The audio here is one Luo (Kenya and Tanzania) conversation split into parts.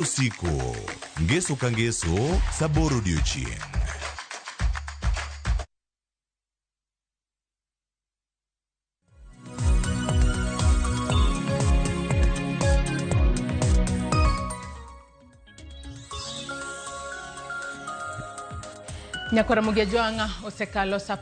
Osiko, Ngeso ka Ngeso, sa 8 odiochieng'. Nyakwara Mugia Jwang' osekalo sa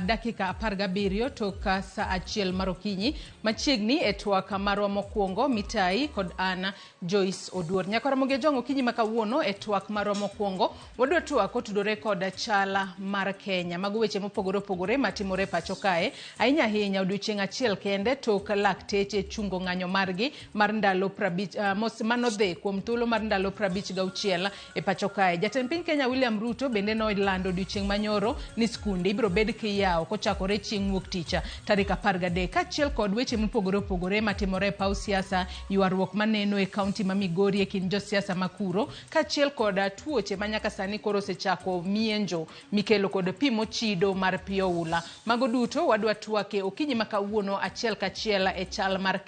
dakika 17 tok sa 1 mar okinyi machiegni e twak marwa mokwongo mitai kod an Joyce Oduor. Nyakwara Mugia Jwang' okinyi ma kawuono e twak marwa mokwongo wadwa twak kotudore kod chala mar Kenya. Mago weche mopogore opogore matimore pacho kae ahinya ahinya odiochieng' achiel kende tok lakteche chungo ng'anyo margi mar ndalo 50 manodhi kuom thuolo mar ndalo 56 e pacho kae. Jatend piny Kenya William Ruto bende nolando odiochieng' manyoro ni skunde ibiro bed kiyawo kochakore chieng' wuok tich tarik 13 kaachiel kod weche mopogore opogore matimore e paw siasa, ywaruok maneno e kaunti ma Migori e kind josiasa ma kuro kaachiel kod tuoche ma nyaka sani koro osechako mienjo mikelo kod pi mochido mar pi oula. Mago duto wadwa twake okinyi ma kawuono achiel kachiel e chal mar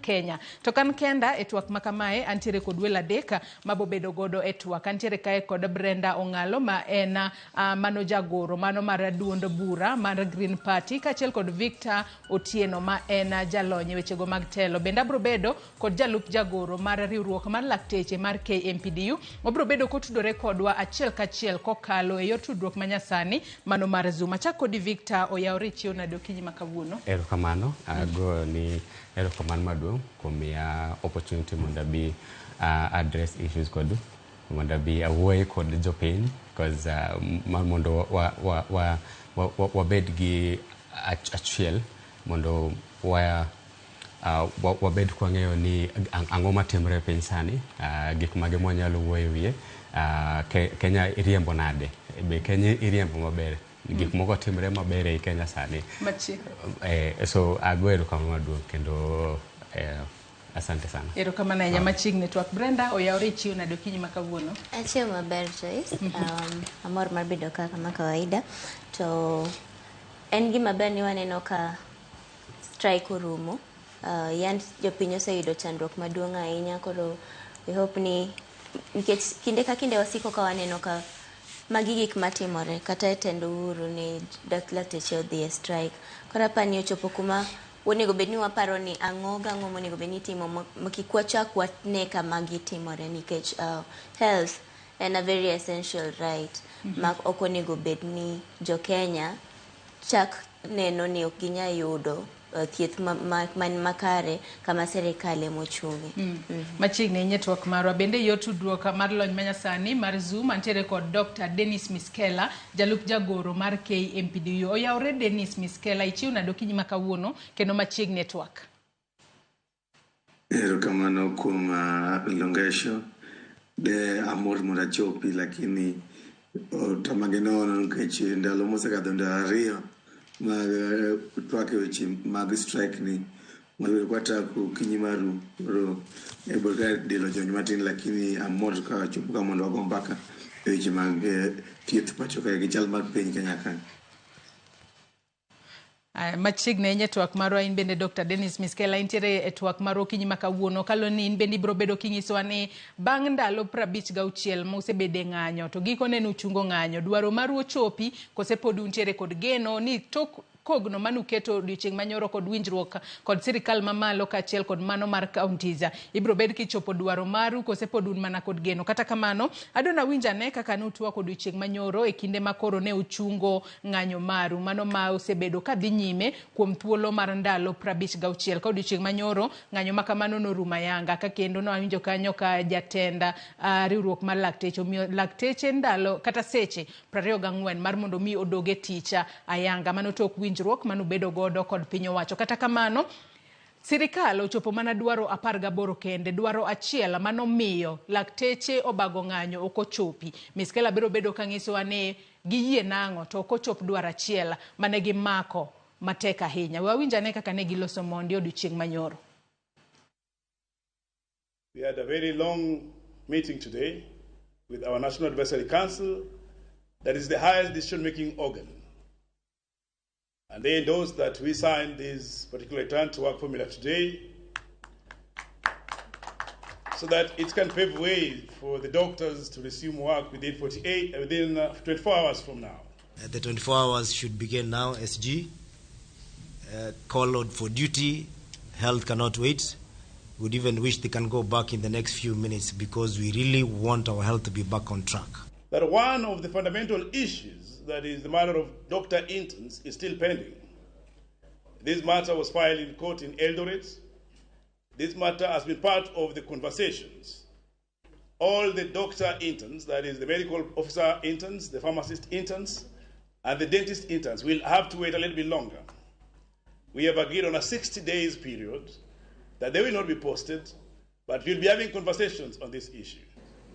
Kenya. To kan kenda e twak ma kamae antiere kod welo adek mabobedo godo e twak. Antiere kae kod Brenda Ong'alo ma en mano jagoro mano mar duond bura mar Green Party kaachiel kod Victor Otieno ma en jalony e wechego mag telo. Bende abro bedo kod jalup jagoro mar riwruok mar lakteche mar KMPDU. Obro bedo kotudore kodwa achiel kachiel kokalo e yor tudruok manyasani mano mar Zoom. Achak kodi Victor, oyawore ichiew nade okinyi ma kawuono? Erokamano, ago ni erokamano maduong' kuom miya opportunity mondo abi address issues kodu, mondo abi awuoye kod jopiny because mondo wabed gi achiel mondo wabed kwang'eyo ni ang'o matimore e piny sani, gik mage mwanyalo wuoyo e wiye, Kenya iriembo nade, be Kenya iriembo maber, gik moko timre maber ei Kenya sani. So ago erokamano maduong' kendo asante sana. Erokamano ahinya. Machiegni twak. Brenda, oyawore ichiew nade okinyi ma kawuono? Achiew maber, Joyce. Amor mar bedo ka kama kawaida. To en gima ber ni waneno ka strike orumo. Yand jopiny oseyudo chandruok maduong' ahinya, koro we hope ni nikech kinde ka kinde wasiko ka waneno ka magi gik matimore kata e tend Uhuru ni lakteche odhi e strike. Koro apani ochopo kuma onego bed ni waparo ni ang'o gang'o monego bed ni itimo ma kik wachak wane ka magi timore nikech health en a very essential right ma ok onego bed ni jo Kenya chak neno ni ok ginyal yudo thieth man makare kama sirikal emochung'e. Machiegni ahinya e twak marwa bende yor tudruok mar lony manyasani mar Zoom antiere kod Dr. Dennis Miskela, jalup jagoro mar KMPDU. Oyawore Dennis Miskela, ichiew nade okinyi ma kawuono kendo machiegni e twak? Erokamano kuom longesho. De amor mondo achopi lakini otama gi nono nikech ndalo mosekadho ndalo ariyo mag twak e weche mag strike ni wayudo kwa okinyi maru koro ebro ka del ojony matin lakini amor ka achopo ka mondo wago mbaka e weche mag thieth pacho kae gi chal mar piny Kenya ka. Machiegni ahinya e twak marwa in bende Dr. Dennis Miskela intiere e twak marwa okinyi ma kawuono kalo ni in bende ibiro bedo kinyisowa ni bang' ndalo 56 mosebede e ng'anyo to gikone nuchungo ng'anyo dwaro maru ochopi kose pod untiere kod geno ni tok kogno manuketo odiochieng' manyoro kod winjruok kod sirikal mamalo kaachiel kod mano mar counties ibiro bed kichopo dwaro maru kose pod un mana kod geno. Kata kamano adwa nawinj ane kaka nutwak odiochieng' manyoro e kinde ma koro ne uchungo ng'anyo maru mano ma osebedo kadhi nyime kuom thuolo mar ndalo 56 ka odiochieng' manyoro ng'anyo ma kamano norumo ayanga ka kendo nawinjo kanyo ka jatend riwruok mar lakteche omiyo lakteche ndalo kata seche 24 mar mondo mi odog e tich ayanga mano tok winjruok manubedo godo kod piny owacho. Kata kamano sirikal ochopo mana dwaro 18 kende, dwaro achiel manomiyo lakteche obago ng'anyo ok ochopi. Miskela biro bedo ka nyisowa ni giyie nang'o to ok ochop dwaro achiel mane gimako matek ahinya. We wawinj ane kaka ne giloso mondi odiochieng' manyoro. We had a very long meeting today with our National Advisory Council, that is the highest decision-making organ. And they endorsed that we signed this particular return to work formula today. So that it can pave way for the doctors to resume work within 24 hours from now. The 24 hours should begin now, SG. Call out for duty. Health cannot wait. Would even wish they can go back in the next few minutes because we really want our health to be back on track. That one of the fundamental issues, that is the matter of doctor interns, is still pending. This matter was filed in court in Eldoret. This matter has been part of the conversations. All the doctor interns, that is the medical officer interns, the pharmacist interns, and the dentist interns, will have to wait a little bit longer. We have agreed on a 60 days period that they will not be posted, but we'll be having conversations on this issue.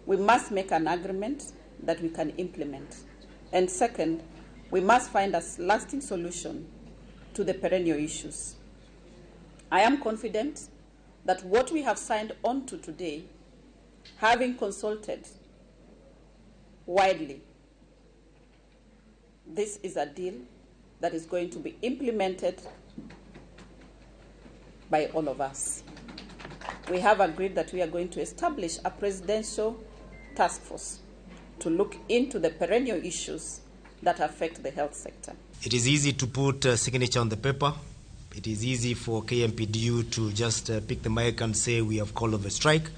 We must make an agreement that we can implement. And second, we must find a lasting solution to the perennial issues. I am confident that what we have signed on to today, having consulted widely, this is a deal that is going to be implemented by all of us. We have agreed that we are going to establish a presidential task force to look into the perennial issues that affect the health sector. It is easy to put a signature on the paper. It is easy for KMPDU to just pick the mic and say we have called off a strike.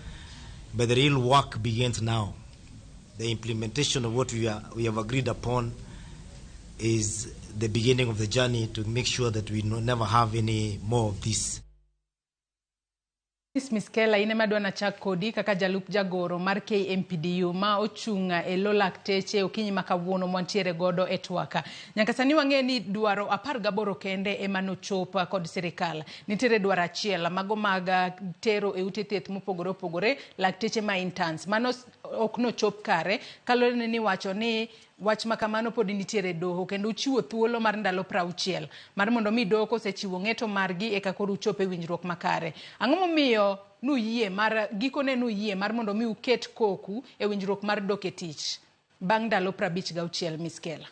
But the real work begins now. The implementation of what we have agreed upon is the beginning of the journey to make sure that we never have any more of this. Miskela ine madwa na chak kodi kaka jalup jagoro mar KMPDU ma ochung' e lo lakteche okinyi ma kawuono mwantiere godo e twaka. Nyaka sani wang'e ni dwaro 18 kende ema nochop kod sirikal. Nitiere dwaro achiel mago mag tero e ute thieth mopogore opogore lakteche ma interns. Mano ok nochop kare kaluwore ni wacho ni wach ma kamano pod nitiere doho kendo uchiwo thuolo mar ndalo 60 mar mondo mi doho kosechiwo ng'eto margi eka koro uchop e winjruok makare. Ang'o momiyo nuyie mar gikone nuyie mar mondo mi uket koku e winjruok mar dok e tich bang' ndalo 56 Miskela?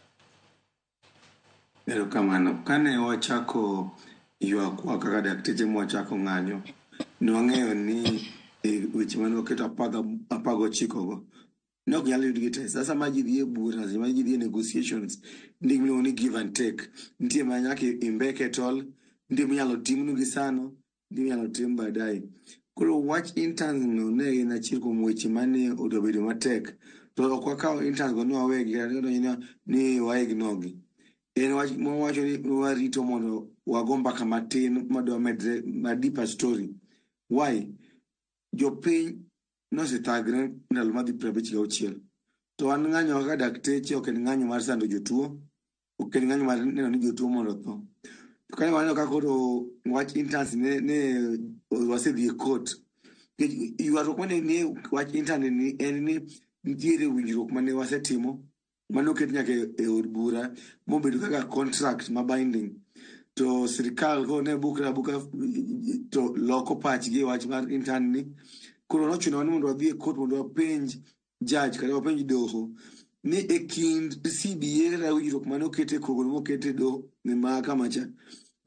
Erokamano. Kane wachako ywakwa kaka dakteche mwachako ng'anyo, ne wang'eyo ni weche mane waketo 19 go ne ok nyal yudgi te. Sasa ma ji dhi e bura, seche ma ji dhi e negotiations, nitie gimiluongo ni give and take. Nitie ma nyaka imbeke tol, nitie minyalo timnu gi sano, nitie minyalo tim baadaye. Koro wach interns no ne en achiel kuom weche mane obedo matek. To ok wakawo interns go ni wawegi kata ni wa ignore gi. En wach mwawacho ni warito mondo wago mbaka matin madwa medre ma deeper story. Why? Jopiny nosethagre ndalo madhi 56. To wan ng'anyo kaka dakteche ok en ng'anyo mar sando jotuo, ok en ng'anyo mar neno ni jotuo mondo otho. To kane waneno ka koro wach interns ne wasedhi e court. Ywaruok mane nie wach intern ni en ni nitiere winjruok mane wasetimo mane oket nyaka e od bura mobedo kaka contract ma binding. To sirikal ko ne bukre abuka to loko pachgi e wach mar intern ni. Koro nochunowa ni mondo wadhi e court mondo wapenj judge kata wapenj doho ni e kind CBA kata winjruok mane oket e kogno moket e doho e mahakama cha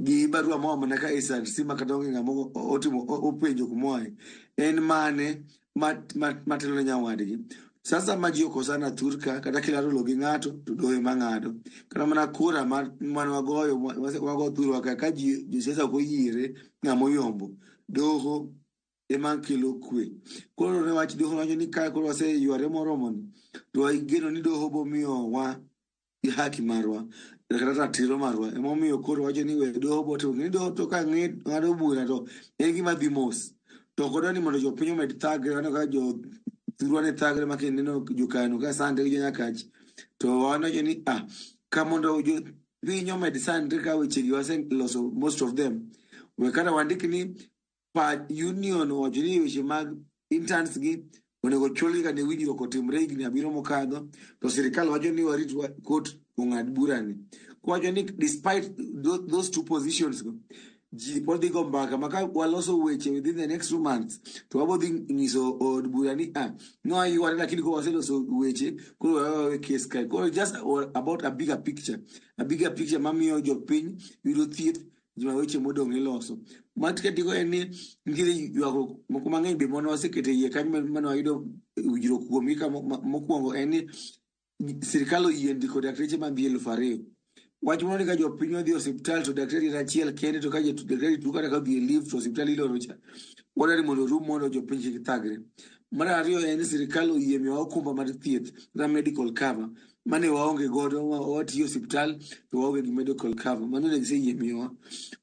gi barua moa mana ka SRC ma kata onge ng'ama otimo openjo kumoaye en mane matelo ne nyawadgi. Sasa ma ji okosana thurka kata kilaro lo gi ng'ato to doho ema ng'ado. Kata mana kura mane wagoyo wago thurwa ka ji josiasa ok oyiere ng'ama oyombo, doho ema kelo kwe. Koro ne wach doho wacho ni ka koro waseyware moromo ni to wageno ni doho bomiyowa haki marwa kata ratiro marwa. Emomiyo koro wacho ni we doho botimo ni doho to ka ng'ado bura to en gima dhi mos. To ok odwa ni mondo jopiny omed thagre. Waneno ka jo thurwa ne thagre ma kineno jokano ka sandre gi jonyakach to wawacho ni ka mondo jopiny omed sandre ka wechegi waseloso most of them, we kata wandik ni pa union owacho ni weche mag interns gi onego chulgi ka ne winjruok otimre higni 7 mokadho, to sirikal wacho ni warit court ong'ad burani. Kowacho ni despite those two positions go, ji pod dhi go mbaka ma ka waloso weche within the next 2 months to wabo dhi nyiso od bura ni nwayware lakini ko waseloso weche koro wawe case kae. Koro just about a bigger picture mamiyo jopiny yudo thieth Gima weche modong' iloso. Matikatiko en ni nitiere ywagruok moko mang'eny be mane waseketo e iye kanyo mane wayudo winjruok kuomgi ka mokwongo en ni sirikal oyie ndiko dakteche madhi 2000. Wach moro ni ka jopiny odhi e osiptal to daktari en achiel kende to ka daktari tuo kata ka odhi e leave to osiptal iloro cha. Wadwaro ni mondo orum mondo jopiny kik thagre. Mar ariyo en ni sirikal oyie miyowa okumba mar thieth kata medical cover mane waonge godo ma watiyo e osiptal to waonge gi medical cover mano ne giseyie miyowa.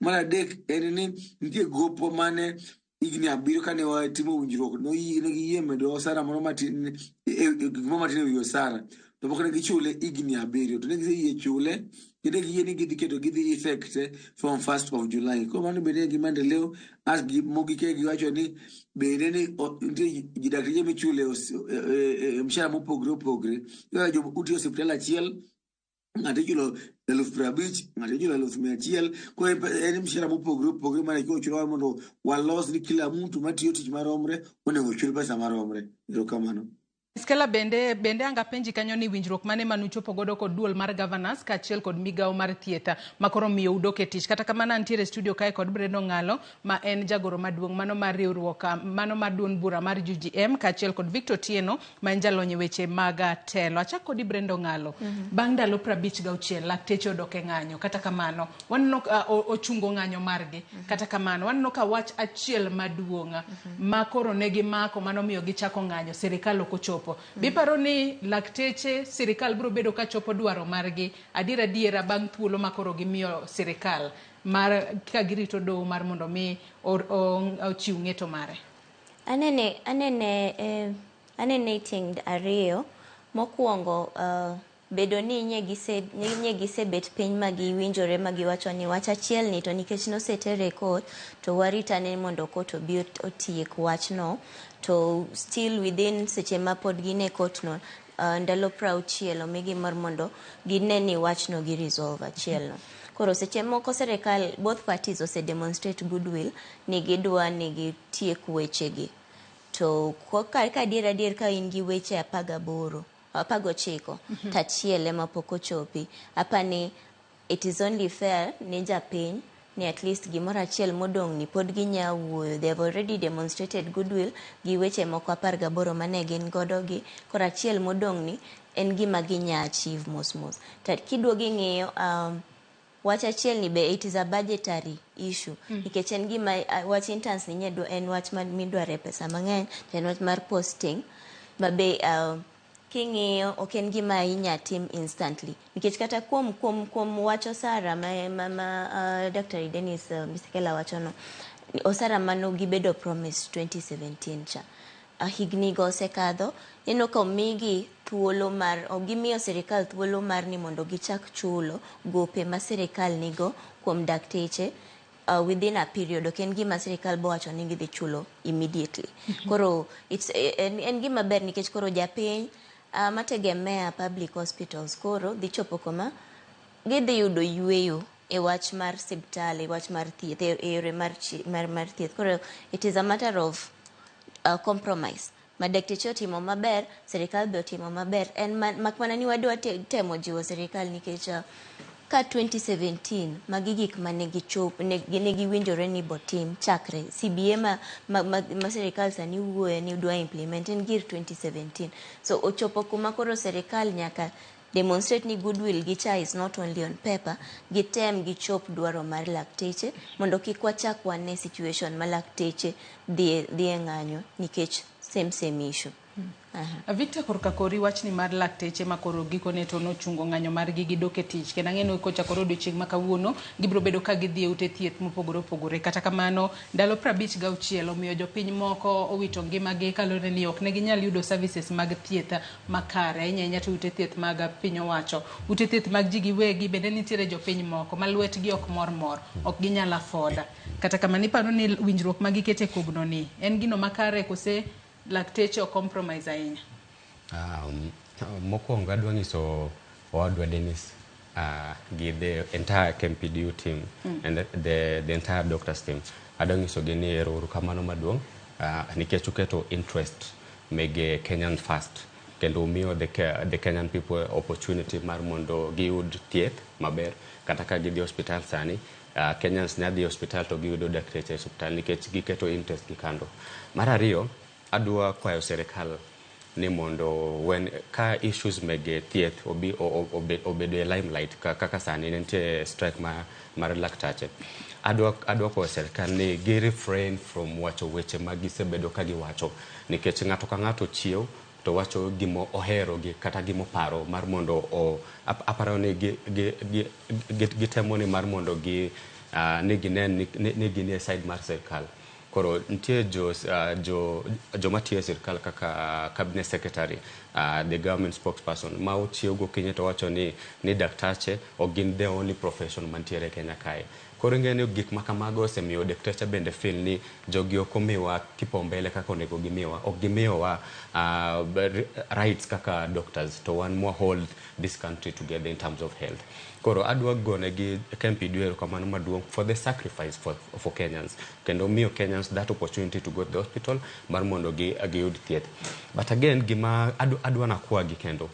Mar adek en ni nitie gopwa mane higni 7 kane watimo winjruok ne giyie medo osara moro matin gimoro matin ewi osara to pok ne gichule higni 7 to ne giseyie chule kendo giyie ni gidhi keto gidhi effect from 1st of July. Koro mano bende en gi maendeleo as gi mogik giwacho ni bende ni nitie dakteche michule mshahara mopogre opogre. Kaka jo utiyo osiptal achiel ng'ato ichulo 50,000 ng'ato ichulo 100,000. Koro en mshahara mopogre opogre mane koro chulowa mondo walos ni kila mtu matiyo tich maromre onego ochul pesa maromre. Erokamano. Skela bende anga penji kanyo ni winjruok mane manuchopo godo kod duol mar governors kaachiel kod migawo mar thieth ma koro miyo udok e tich. Kata kamano antiere e studio kae kod Brendo Ng'alo ma en jagoro maduong' mano mar riwruok mano mar duond bura mar UGM kaachiel kod Victor Otieno ma en jalony e weche mag telo. Achak kodi Brendo Ng'alo. Bang' ndalo 56 lakteche odok e ng'anyo. Kata kamano waneno ka ochungo ng'anyo margi. Kata kamano waneno ka wach achiel maduong' ma koro ne gimako mano miyo gichako ng'anyo sirikal ok ochopo. Biparo ni lakteche sirikal biro bedo ka chopo dwaro margi adier adiera bang' thuolo ma koro gimiyo sirikal mar ka girito doho mar mondo mi ochiw ng'eto mare. Anene tieng' ariyo. Mokwongo bedo ni nye gisebet piny ma giwinjore ma giwacho ni wach achiel ni to nikech nosetere e court to warit ane mondo court obi otiek wachno to still within seche ma pod gin e court no ndalo 60 omigi mar mondo gine ni wachno gi resolve achiel no. Koro seche moko sirikal both parties ose demonstrate goodwill ni gidwa ni gitiek wechegi. To ka adier adier ka in gi weche 18 19 to achiel ema pok ochopi. Apani it is only fair ni japiny ni at least gimoro achiel modong' ni pod ginya wuoyo. They have already demonstrated goodwill gi weche moko 18 mane gin godo gi. Koro achiel modong' ni en gima ginya achieve mos mos. To kiduogo ing'iyo wach achiel ni be it is a budgetary issue. Nikech en gima wach interns ni en wach midware pesa mang'eny to en wach mar posting ma be king'iyo ok en gima inya tim instantly. Nikech kata kuom wach osara ma Dr. Dennis Misekela wacho no, osara mano gibedo promise 2017 cha. Higni go osekadho, ineno ka omigi thuolo mar gimiyo sirikal thuolo mar ni mondo gichak chulo gope ma sirikal nigo kuom dakteche within a period. Ok en gima sirikal bowacho ni gidhi chulo immediately. Koro it's en gima ber nikech koro japiny mategemea public hospitals koro dhi chopo koma gidhi yudo yueyo e wach mar siptal, e wach mar thieth, e yore mar thieth. Koro it is a matter of compromise. Ma dakteche otimo maber, sirikal be otimo maber. En mak mana ni wadwa temo jiwo sirikal nikech ka 2017 magi gik mane gichop ne giwinjore ni botim chakre CBA ma sirikal sani wuoye ni dwa implement en gir 2017. So ochopo kuma koro sirikal nyaka demonstrate ni goodwill gi cha is not only on paper, gitem gichop dwaro mar lakteche mondo kik wachak wane situation ma lakteche dhi e ng'anyo nikech same issue. Victor, korka kori wachni mar lakteche ma koro gikone to nochungo ng'anyo margi gidok e tich kendo ang'e ni kochakore odiochieng' ma kawuono gibiro bedo ka gidhi e ute thieth mopogore opogore. Kata kamano ndalo 56 omiyo jopiny moko owito ngimagi kaluwore ni ok ne ginyal yudo services mag thieth makare ahinya ahinya to ute thieth mag piny owacho. Ute thieth mag ji giwegi bende nitiere jopiny moko ma lwetgi ok mor mor, ok ginyal afford. Kata kamano iparo ni winjruok ma giketo e kogno ni en gino makare kose lakteche o compromise ahinya? Mokwongo adwa nyiso owadwa Dennis gi the entire KMPDU team and the entire doctors team. Adwa nyisogi ni ero uru kamano maduong' nikech uketo interest mege Kenyan first. Kendo umiyo the Kenyan people opportunity mar mondo giyud thieth maber. Kata ka gidhi hospital sani, Kenyans nya dhi hospital to giyudo dakteche e osiptal nikech giketo interest gi kando. Mar ariyo, adwa kwayo sirikal ni mondo when ka issues mege thieth obi obedo e limelight kaka sani nitie strike mar laktache, adwa kwayo sirikal ni gi refrain from wacho weche ma gisebedo ka giwacho, nikech ng'ato ka ng'ato chiew to wacho gimo ohero gi kata gimoparo mar mondo o aparo ni gitemo ni mar mondo gi ni ginen ni gin e side mar sirikal. Koro nitie joma tiyo e sirikal kaka cabinet secretary, the government spokesperson, ma ochiew gokinyi to wacho ni daktache ok gin the only profession mantiere e Kenya kae. Koro ing'e ni gik ma kamago osemiyo dakteche bende feel ni jogi ok omiwa kipaumbele kaka onego gimiwa, ok gimiyowa rights kaka doctors, to wan mwa hold this country together in terms of health. Koro adwa gonegi KMPDU erokamano maduong' for the sacrifice for Kenyans, kendo miyo Kenyans that opportunity to go to the hospital mar mondo giyud thieth. But again, gima adwa nakwagi kendo,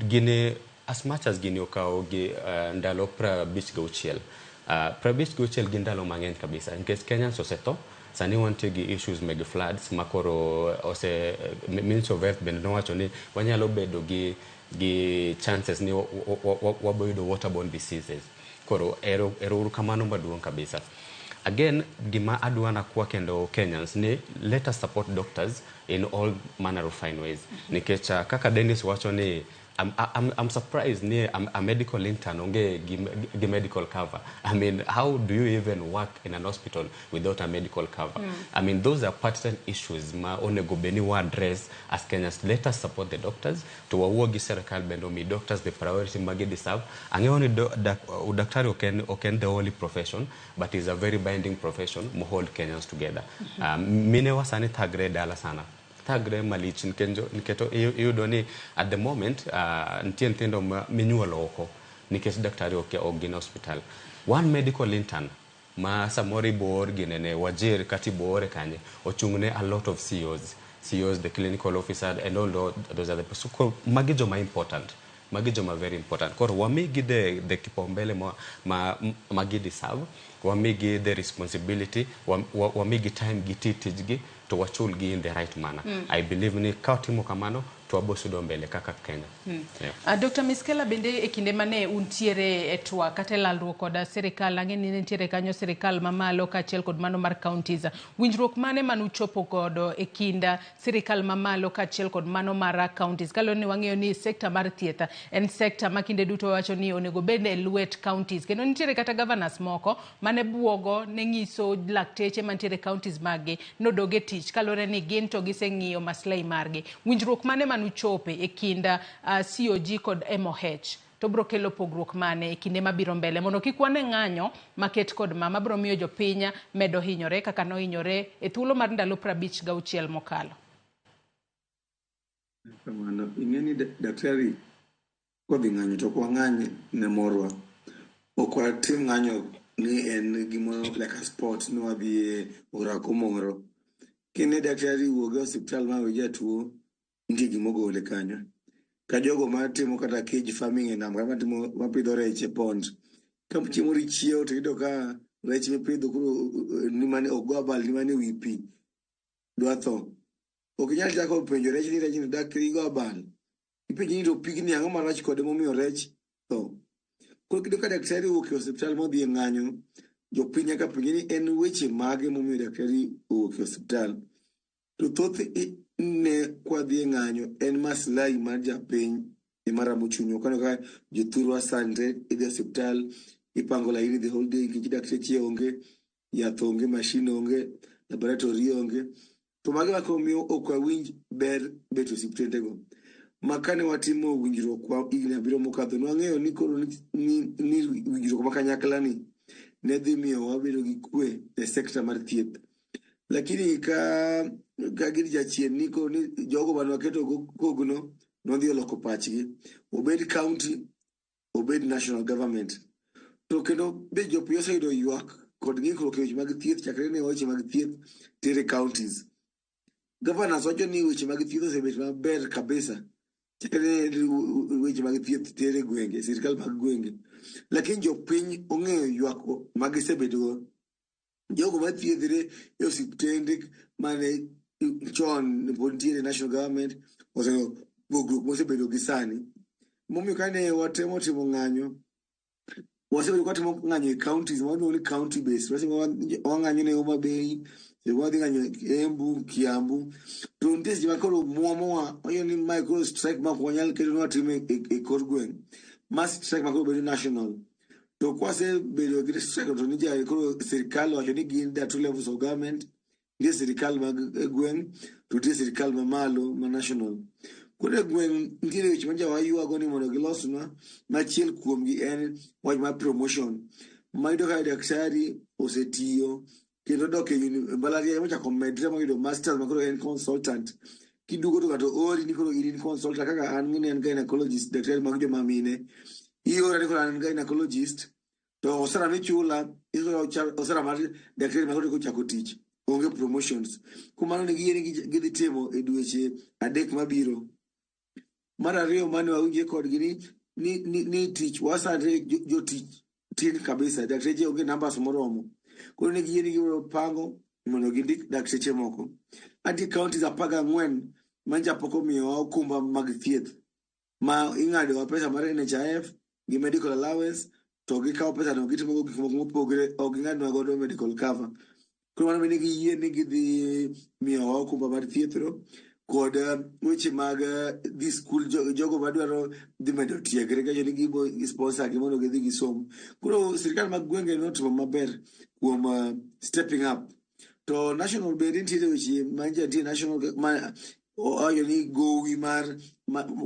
gini, as much as gini okawo gi ndalo 56, 56 gin ndalo mang'eny kabisa, nikech Kenyans osetho. Sani wantie gi issues meg floods ma koro ose Ministry of Health bende nowacho ni wanyalo bedo gi chances ni wabo yudo waterborne diseases. Koro ero uru kamano maduong' kabisa. Again, gima adwa nakwa kendo Kenyans ni let us support doctors in all manner of fine ways, nikech kaka Dennis wacho ni I'm surprised ni a medical intern onge gi medical cover. I mean, how do you even work in an hospital without a medical cover? I mean, those are pertinent issues ma onego bed ni wa address as Kenyans. Let us support the doctors, to wawuo gi sirikal bende omi doctors the priority ma gi deserve. Ang'eyo ni udaktari ok en the only profession, but is a very binding profession mo hold Kenyans together. Minewa sani thagre e dala sana, thagre malich, nikech iyudo ni at the moment nitie nyithindo minyuolo oko nikech daktari ok gin e hospital. One medical intern ma samoro ibo or ginene Wajir kata ibo ore kanye ochung' ne a lot of CEOs, the clinical officer and all those other people. So koro magi joma important, magi joma very important. Koro wamigi the kipaumbele ma gi deserve, wamigi the responsibility, wamigi time giti tijgi, to wachulgi in the right manner. I believe ni ka watimo kamano to wabo sudo mbele kaka Kenya. Yeah. Dr. Miskela, bende e kinde mane untiere e twak kata e lalruok kod sirikal, ang'e ni nitiere kanyo sirikal mamalo kaachiel kod mano mar counties. Winjruok mane manuchopo godo e kind sirikal mamalo kaachiel kod mano mar counties? Kaluwore ni wang'eyo ni sekta mar thieth en sekta ma kinde duto wacho ni onego bed e lwet counties, kendo nitiere kata governors moko mane buogo ne nyiso lakteche mantiere counties maggi nodog e tich kaluwore ni gin to giseng'iyo maslahi margi. Winjruok mane manuchope e kind COG kod MOH, to bro kelo pogruok mane e kinde mabiro mbele mondo kik wane ng'anyo maket kod ma mabro miyo jopiny medo hinyore kaka nohinyore e thuolo mar ndalo 56 mokalo? Kamano, ing'e ni daktari kodhi ng'anyo to ok wang'any ne morwa. Ok watim ng'anyo ni en gimoro like a sport ni wadhi e orako moro. Kine daktari wuog e osiptal ma we jatuo, nitie gimogole kanyo. Ka jogo matimo kata cage farming e nam kata matimo mapidho rech e pond. Ka chieng' moro ichiewo to iyudo ka rech mipidho koro ni mane ok go abal ni mane wi pi dwa tho. Ok inyal chako penjo rech ni rech ni dak go abal. Ipenje ni to pigni ang'o marach kode momiyo rech tho. Koro kiyudo ka daktari owuok e osiptal modhi e ng'anyo, jopiny nyaka penje ni en weche mage momiyo daktari owuok e osiptal. To thoth ne kwadhi e ng'anyo en maslahi mar japiny ema ramo chunywa. Kaneno ka jothurwa sandre, idhi e osiptal, ipango laini the whole day nikech dakteche onge, yath onge, mashin onge, laboratory onge. To magi ema miyo ok wawinj ber bet e osiptende go. Ma kane watimo winjruok wa higni 7 mokadho, nwang'eyo ni koro ni winjruok ma kanyakla ni ne dhi miyo wabedo gi kwe e sekta mar thieth. Lakini ka gir jachien ni koro ni jogo mane waketo go kogno nodhi oloko pachgi. Obed county, obed national government. To kendo be jopiny oseyudo ywak kod ng'ikruok e weche mag thieth chakre ne weche mag thieth tere counties. Governors wacho ni weche mag thieth osebet maber kabisa. Chakre weche mag thieth tere e gwenge, sirikal mag gwenge. Lakini jopiny ong'eyo ywak ma gisebedogo. Jogo mathiedhre e osiptende mane chon pod nitiere national government oseng'eyo pogruok mosebedo gi sani. Momiyo kane watemo timo ng'anyo, wasebedo kwatimo ng'anyo e counties ma waluongo ni county based. Wang'anyo ne Homa Bay, wadhi ng'anyo Embu, Kiambu. To nitie seche ma koro muomowa, wayudo ni mae koro strike ma ok wanyal keto ni watimo e kor gweng'. Ma strike ma koro bedo national. To kwasebedo gi strike to nitie koro sirikal owacho ni gin there are two levels of government. Nitie sirikal mag gweng' to nitie sirikal mamalo ma national. Koro e gweng' nitiere weche ma waywago ni mondo gilosnwa. Machiel kuomgi en wach mar promotion. Ma iyudo ka daktari osetiyo kendo dok e mbalariany mochako medre moyudo masters ma koro en consultant. Kiduogo to ng'ato ori ni koro in in consultant kaka an ng'eni an gynecologist, daktari mag joma mine. Iora ni koro an gynecologist to osara michula osara mar daktari ma koro ochako tich. Onge promotions. Kuom mano ne giyie ni gidhi timo e dweche 3 mabiro. Mar ariyo mane wawinje kodgi ni tich wasandre jotich tin kabisa, dakteche onge numbers moromo. Koro ne giyie ni gibiro pango mondo gindik dakteche moko. Antie counties 14 mancha pok omiyowa okumba mag thieth ma ing'adowa pesa mar NHIF gi medical allowance to gikawo pesa no gitimogo gik moko mopogre, ok ging'adnwa godo medical cover. Koro mano bende giyie ni gidhi miyowa okumba mar thieth no kod weche mag dhi skul jogo madwaro dhi medo tiegre kacho ni gibo sponsor gi mondo gidhi gisom. Koro sirikal mag gwenge notimo maber kuom stepping up. To national bende nitiere weche ma nitie national ma owacho ni gowi mar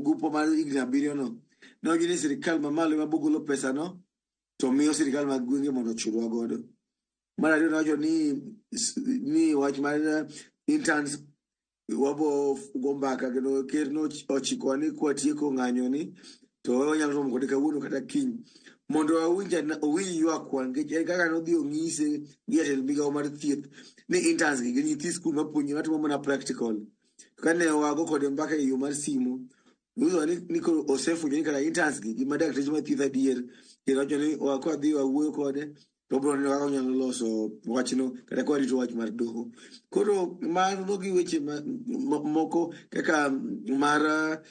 gupo mar higni 7 no. Nowacho ni sirikal mamalo ema bogolo pesa no to miyo sirikal mag gwenge mondo ochulwa godo. Mar ariyo nowacho ni wach mar interns wabo go mbaka kendo ker no ochikowa ni kwatieko ng'anyo ni to wanyalo romo kode kawuono kata kiny mondo owinj ywakwa nikech en kaka nodhi onyise gi jatend migawo mar thieth ni interns gi gin nyithi skul mapuonjre matimo mana practical. Kane wago kode mbaka e yo mar simu, nonyisowa ni koro osefwenyo ni kara interns gi gin madakteche mathieth adier, kendo wacho ni kwadhi wawuoyo kode to obiro neno kaka onyalo loso wachno kata ka warito wach mar doho. Koro mano gi weche moko kaka mar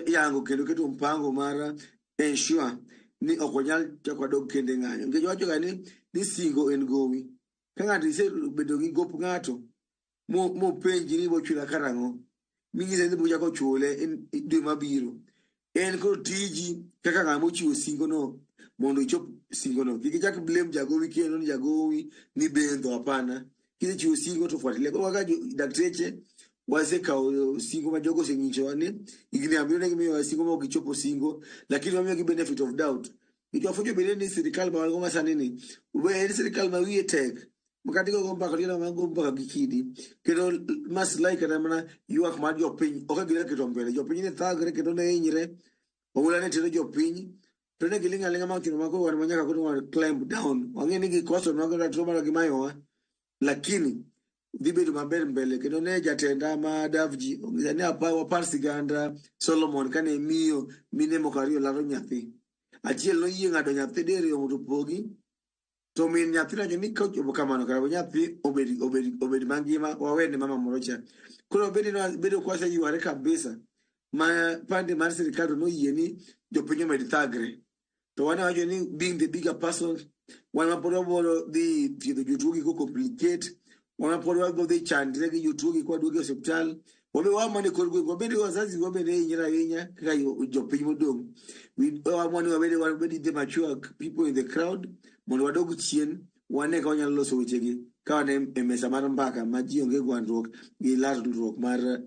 yango kendo keto mpango mar ensure ni ok wanyal chako wadog kendo e ng'anyo. Nikech wacho ga ni singo en gowi. Ka ng'ato isebedo gi gop ng'ato mopenji ni ibo chula karang'o, ming'ise ni ibiro chako chule dwe mabiro. En koro tiji kaka ng'ama ochiwo singo no mondo ichop singo no. Kik ichak blame jagowi kendo ni jagowi ni bendho, hapana. Kisechiwo singo to fuatilia. Koro kaka dakteche wasekawo singo ma jogo osenyisowa ni higni 7 ne gimiyowa singo ma ok gichopo singo, lakini wamiyogi benefit of doubt. Nikech wafwenyo bende ni sirikal ma wan go masani ni en sirikal ma wiye tek. Makata igogo mbaka to gineno go mbaka gi kidi. Kendo maslahi kata mana ywak mar jopiny ok gidwa keto mbele. Jopiny ne thagre kendo ne hinyre. Oula ne tero jopiny. To ne giling' aling'a ma ochuno ma koro wan ma nyaka koro wan climb down. Wang'e ni gikoso nwa ratiro marwa gimayowa. Lakini dhi bedo maber mbele kendo ne jatenda ma Davji onyisa ni wapar siganda Solomon kane miyo mine moko ariyo laro nyathi. Achiel noyie ng'ado nyathi diriyo mondo opogi. To min nyathi nowacho ni kochopo kamano kara we nyathi obed mangima wawene mama moro cha. Koro bedo kwaseyware kabisa ma pande mar sirikal to noyie ni jopiny omed thagre. To wan wacho ni being the bigger person, wan ma pod wabiro dhi thiedho jotuo gi ko complicate, wan ma pod wabiro dhi chandre gi jotuo gi kwaduogo e osiptal. Wabe wamane kor gweng', wabende wazazi wabende hinyre ahinya kaka jopiny modong'. Wamwani wabende wabed the mature people in the crowd mondo wadog chien wane ka wanyalo loso wechegi ka wan e mesa mar mbaka ma ji onge gwandruok gi lalruok mar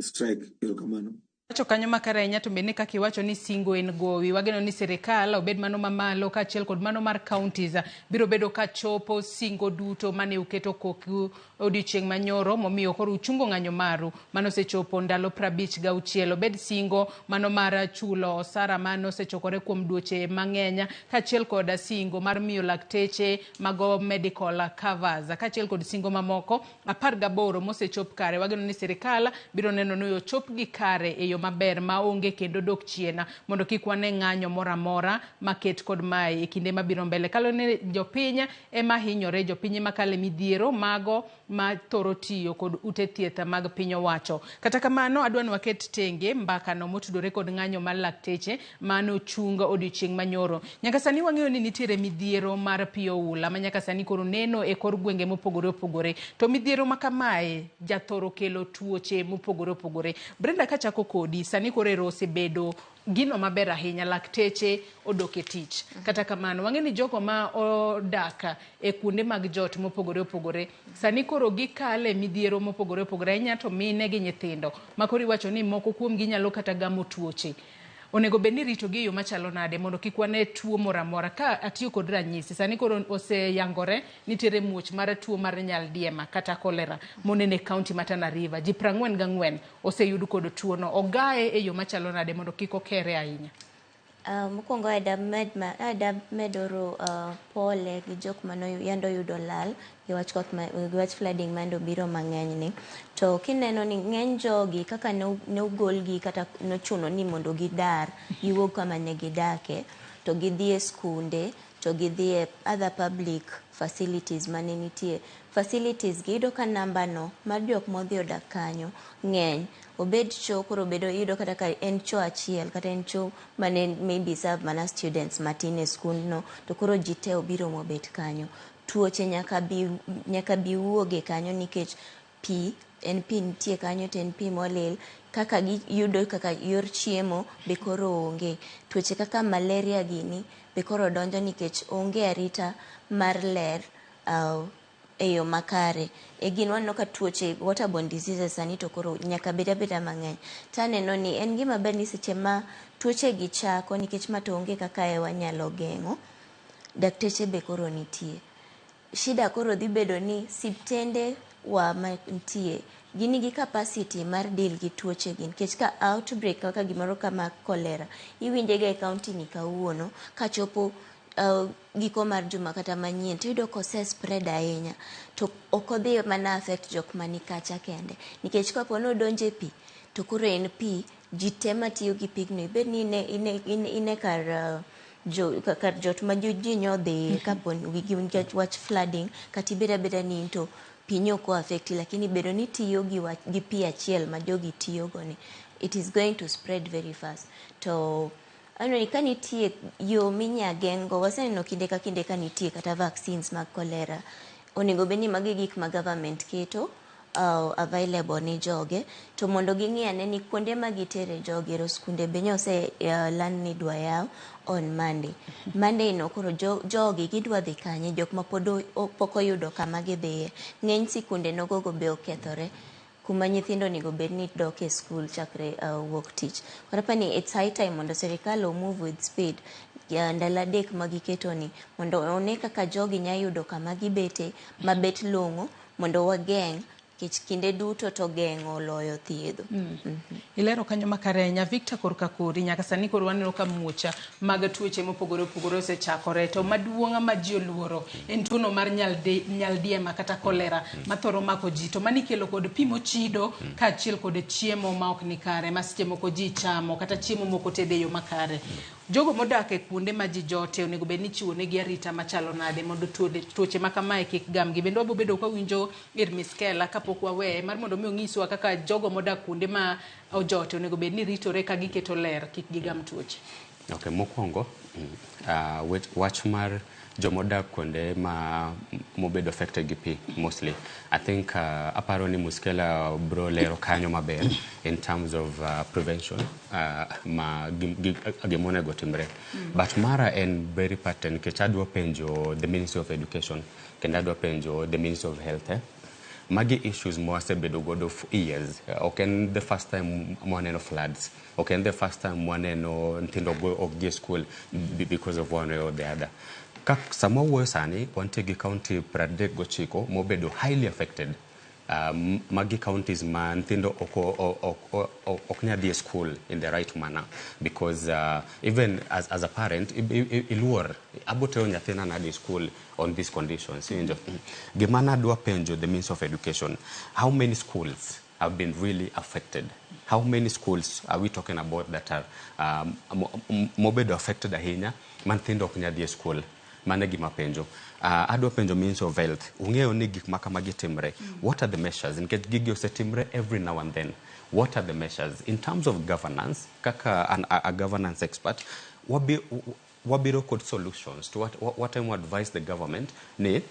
strike. Erokamano. Wacho kanyo makare ahinya to bende kaka iwacho ni singo en gowi. Wageno ni sirikal obed mano mamalo kaachiel kod mano mar counties biro bedo ka chopo singo duto mane uketo koku odiochieng' manyoro momiyo koro uchungo ng'anyo maru mano osechopo ndalo 56. Obed singo mano mar chulo osara mane osechokore kuom dweche mang'eny kaachiel kod singo mar miyo lakteche mago medical covers kaachiel kod singo mamoko 18 mosechop kare. Wageno ni sirikal biro neno ni ochopgi kare e yo maber maonge kendo dok chien mondo kik wane ng'anyo moro amora maket kod mae e kinde mabiro mbele. Kaluwore ni jopiny ema hinyore, jopiny ema kale midhiero mago ma thoro tiyo kod ute thieth mag piny owacho. Kata kamano adwa ni waket tenge mbakano motudore kod ng'anyo mar lakteche mane ochung odiochieng' manyoro. Nyaka sani wang'eyo ni nitiere midhiero mar pi oula ma nyaka sani koro neno e kor gwenge mopogore opogore. To midhiero ma kamae jathoro kelo tuoche mopogore opogore. Brenda, kachako kodi, sani koro ero osebedo gino maber ahinya, lakteche odok e tich. Kata kamano, wang'e ni jogo ma odak e kuonde mag jot mopogore opogore, sani koro gikale midhiero mopogore opogore, ahinya to mine gi nyithindo, ma koro iwacho ni moko kuomgi nyalo kata gamo tuoche. Onego bed ni iritogi e yo machalo nade mondo kik wane tuo moro amora. Ka atiyo kod ranyisi, sani koro oseyangore nitiere muoch mar tuo mar nyaldiema kata cholera moneno e kaunti ma Tana River. Ji 44 oseyud kod tuono. Ogaye e yo machalo nade mondo kik okere ahinya? Mokwongo ada med oro pole gi jok mane yande oyudo lal gi wach koth gi wach flooding mane obiro mang'eny ni. To kineno ni ng'eny jogi kaka ne ogolgi kata nochuno ni mondo gidar giwuog kama ne gidake to gidhi e skunde to gidhi e other public facilities mane nitie. Facilities gi iyudo ka namba no mar jok modhi odak kanyo ng'eny. Obed cho koro bedo iyudo kata ka en cho achiel kata en cho mane maybe serve mana students matin e skundno to koro ji te obiro mobet kanyo. Tuoche nyaka bi wuoge kanyo nikech pi en pi nitie kanyo to en pi molil kaka giyudo kaka yor chiemo be koro onge. Tuoche kaka malaria gini be koro donjo nikech onge arita mar ler e yo makare. E gin waneno ka tuoche waterborne diseases sani to koro nyaka bed abeda mang'eny. Taneno ni en gima ber ni seche ma tuoche gi chako nikech ma to onge kaka e wanyalo geng'o, dakteche be koro nitie. Shida koro dhi bedo ni siptende wa mantie gin gi capacity mar deal gi tuoche gi nikech ka outbreak kaka gimoro kama cholera iwinje ga e county ni kawuono kachopo giko mar juma kata manyien tiyudo kose spread ahinya to ok odhi mana affect jok mani kacha kende nikech kapo ni odonjo e pi to koro en pi ji te matiyo gi pigno ibed ni ine kar jo, kar jot ma ji nyodhiye kapo nikech wach flooding kata ibed abeda ni in to pi ne ok o affect lakini bedo ni tiyo gi, wach, gi pi achiel ma jogi tiyogo ni it is going to spread very fast. To aneno ni ka nitie yo minya geng' go, waseneno kinde ka kinde ka nitie kata vaccines mag cholera, onego bed ni magi gik ma government keto available ne joge to mondo ging'i ane ni kuonde ma gitere jogi ero skunde be nyose land ni idwa yaw on Monday. Monday no koro jogi gidwa dhi kanye jok ma pod pok oyudo kama gidhiye. Ng'eny sikunde nogogo be okethore kuma nyithindo onego bed ni dok e skul chakre wuok tich. Koro apani it's high time mondo sirikal o move with speed ndalo 3 ma giketo ni mondo one kaka jogi nya yudo kama gibete mabet long'o mondo wageng' nikech kinde duto to geng'o oloyo thiedho. Ilero kanyo makare ahinya. Victor, korka kori nyaka sani koro waneno ka muocha mag tuoche mopogore opogore osechakore to maduong' ma ji oluoro en tuono mar nyaldiema kata kolera mathoro mako ji to mani ikelo kod pi mochido kaachiel kod chiemo ma ok ni kare ma seche moko ji chamo kata chiemo mok oted e yo makare. Jogo modak e kuonde ma ji jote onego bed ni ichiwo negi arita machalo nade mondo tuoche ma kamae kik gamgi. Bende wabo bedo ka wawinjo ir Miss Kela kapok waweye mar mondo mi onyiswa kaka jogo modak kuonde ma ojote onego bed ni ritore ka giketo ler kik gigam tuoche. Ok, mokwongo wach mar jomodak kuonde ma mobedo affected gi pi mostly. I think aparo ni Muskela bro lero kanyo maber in terms of prevention ma gimonego timre. But mara en very pertinent nikech adwa penjo the Ministry of Education kendo adwa penjo the Ministry of Health. Magi issues mwasebedo godo for years. Ok en the first time mwaneno floods. Ok en the first time mwaneno nyithindo ok dhi e school because of one way or the other. Kak sama wuoyo sani, wantie gi county 39 mobedo highly affected. Magi counties ma nyithindo ok nyal dhi e school in the right manner because even as a parent iluor abotero nyathina nade e school on these conditions, iwinjo? Gima nadwa penjo the Minister of Education, how many schools have been really affected? How many schools are we talking about that are mobedo affected ahinya ma nyithindo ok nyal dhi e school? Mano e gima penjo. Adwa penjo Minister of Health, ung'eyo ni gik ma kamagi timre. What are the measures? Nikech gigi osetimre every now and then. What are the measures? In terms of governance, kaka a governance expert, wabiro kod solutions to what I would advise the government ni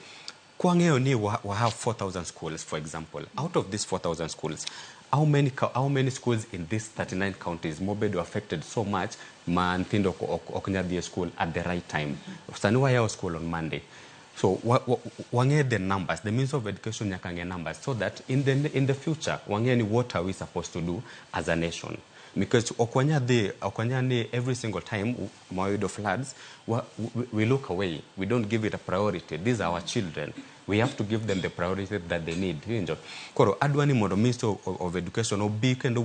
kwang'eyo ni wa have 4,000 schools, for example. Out of these 4,000 schools, how many schools in these 39 counties mobedo affected so much ma nyithindo ok nyal dhi e school at the right time? Sani wayawo school on Monday. So wang'e the numbers, the Minister of Education nyaka ng'e numbers so that in the future wang'e ni what are we supposed to do as a nation. Because ok wanyal dhi, ok wanyal ni every single time ma wayudo floods, we look away, we don't give it a priority. These are our children. We have to give them the priority that they need. Iwinjo? Koro adwa ni mondo Minister of Education obi kendo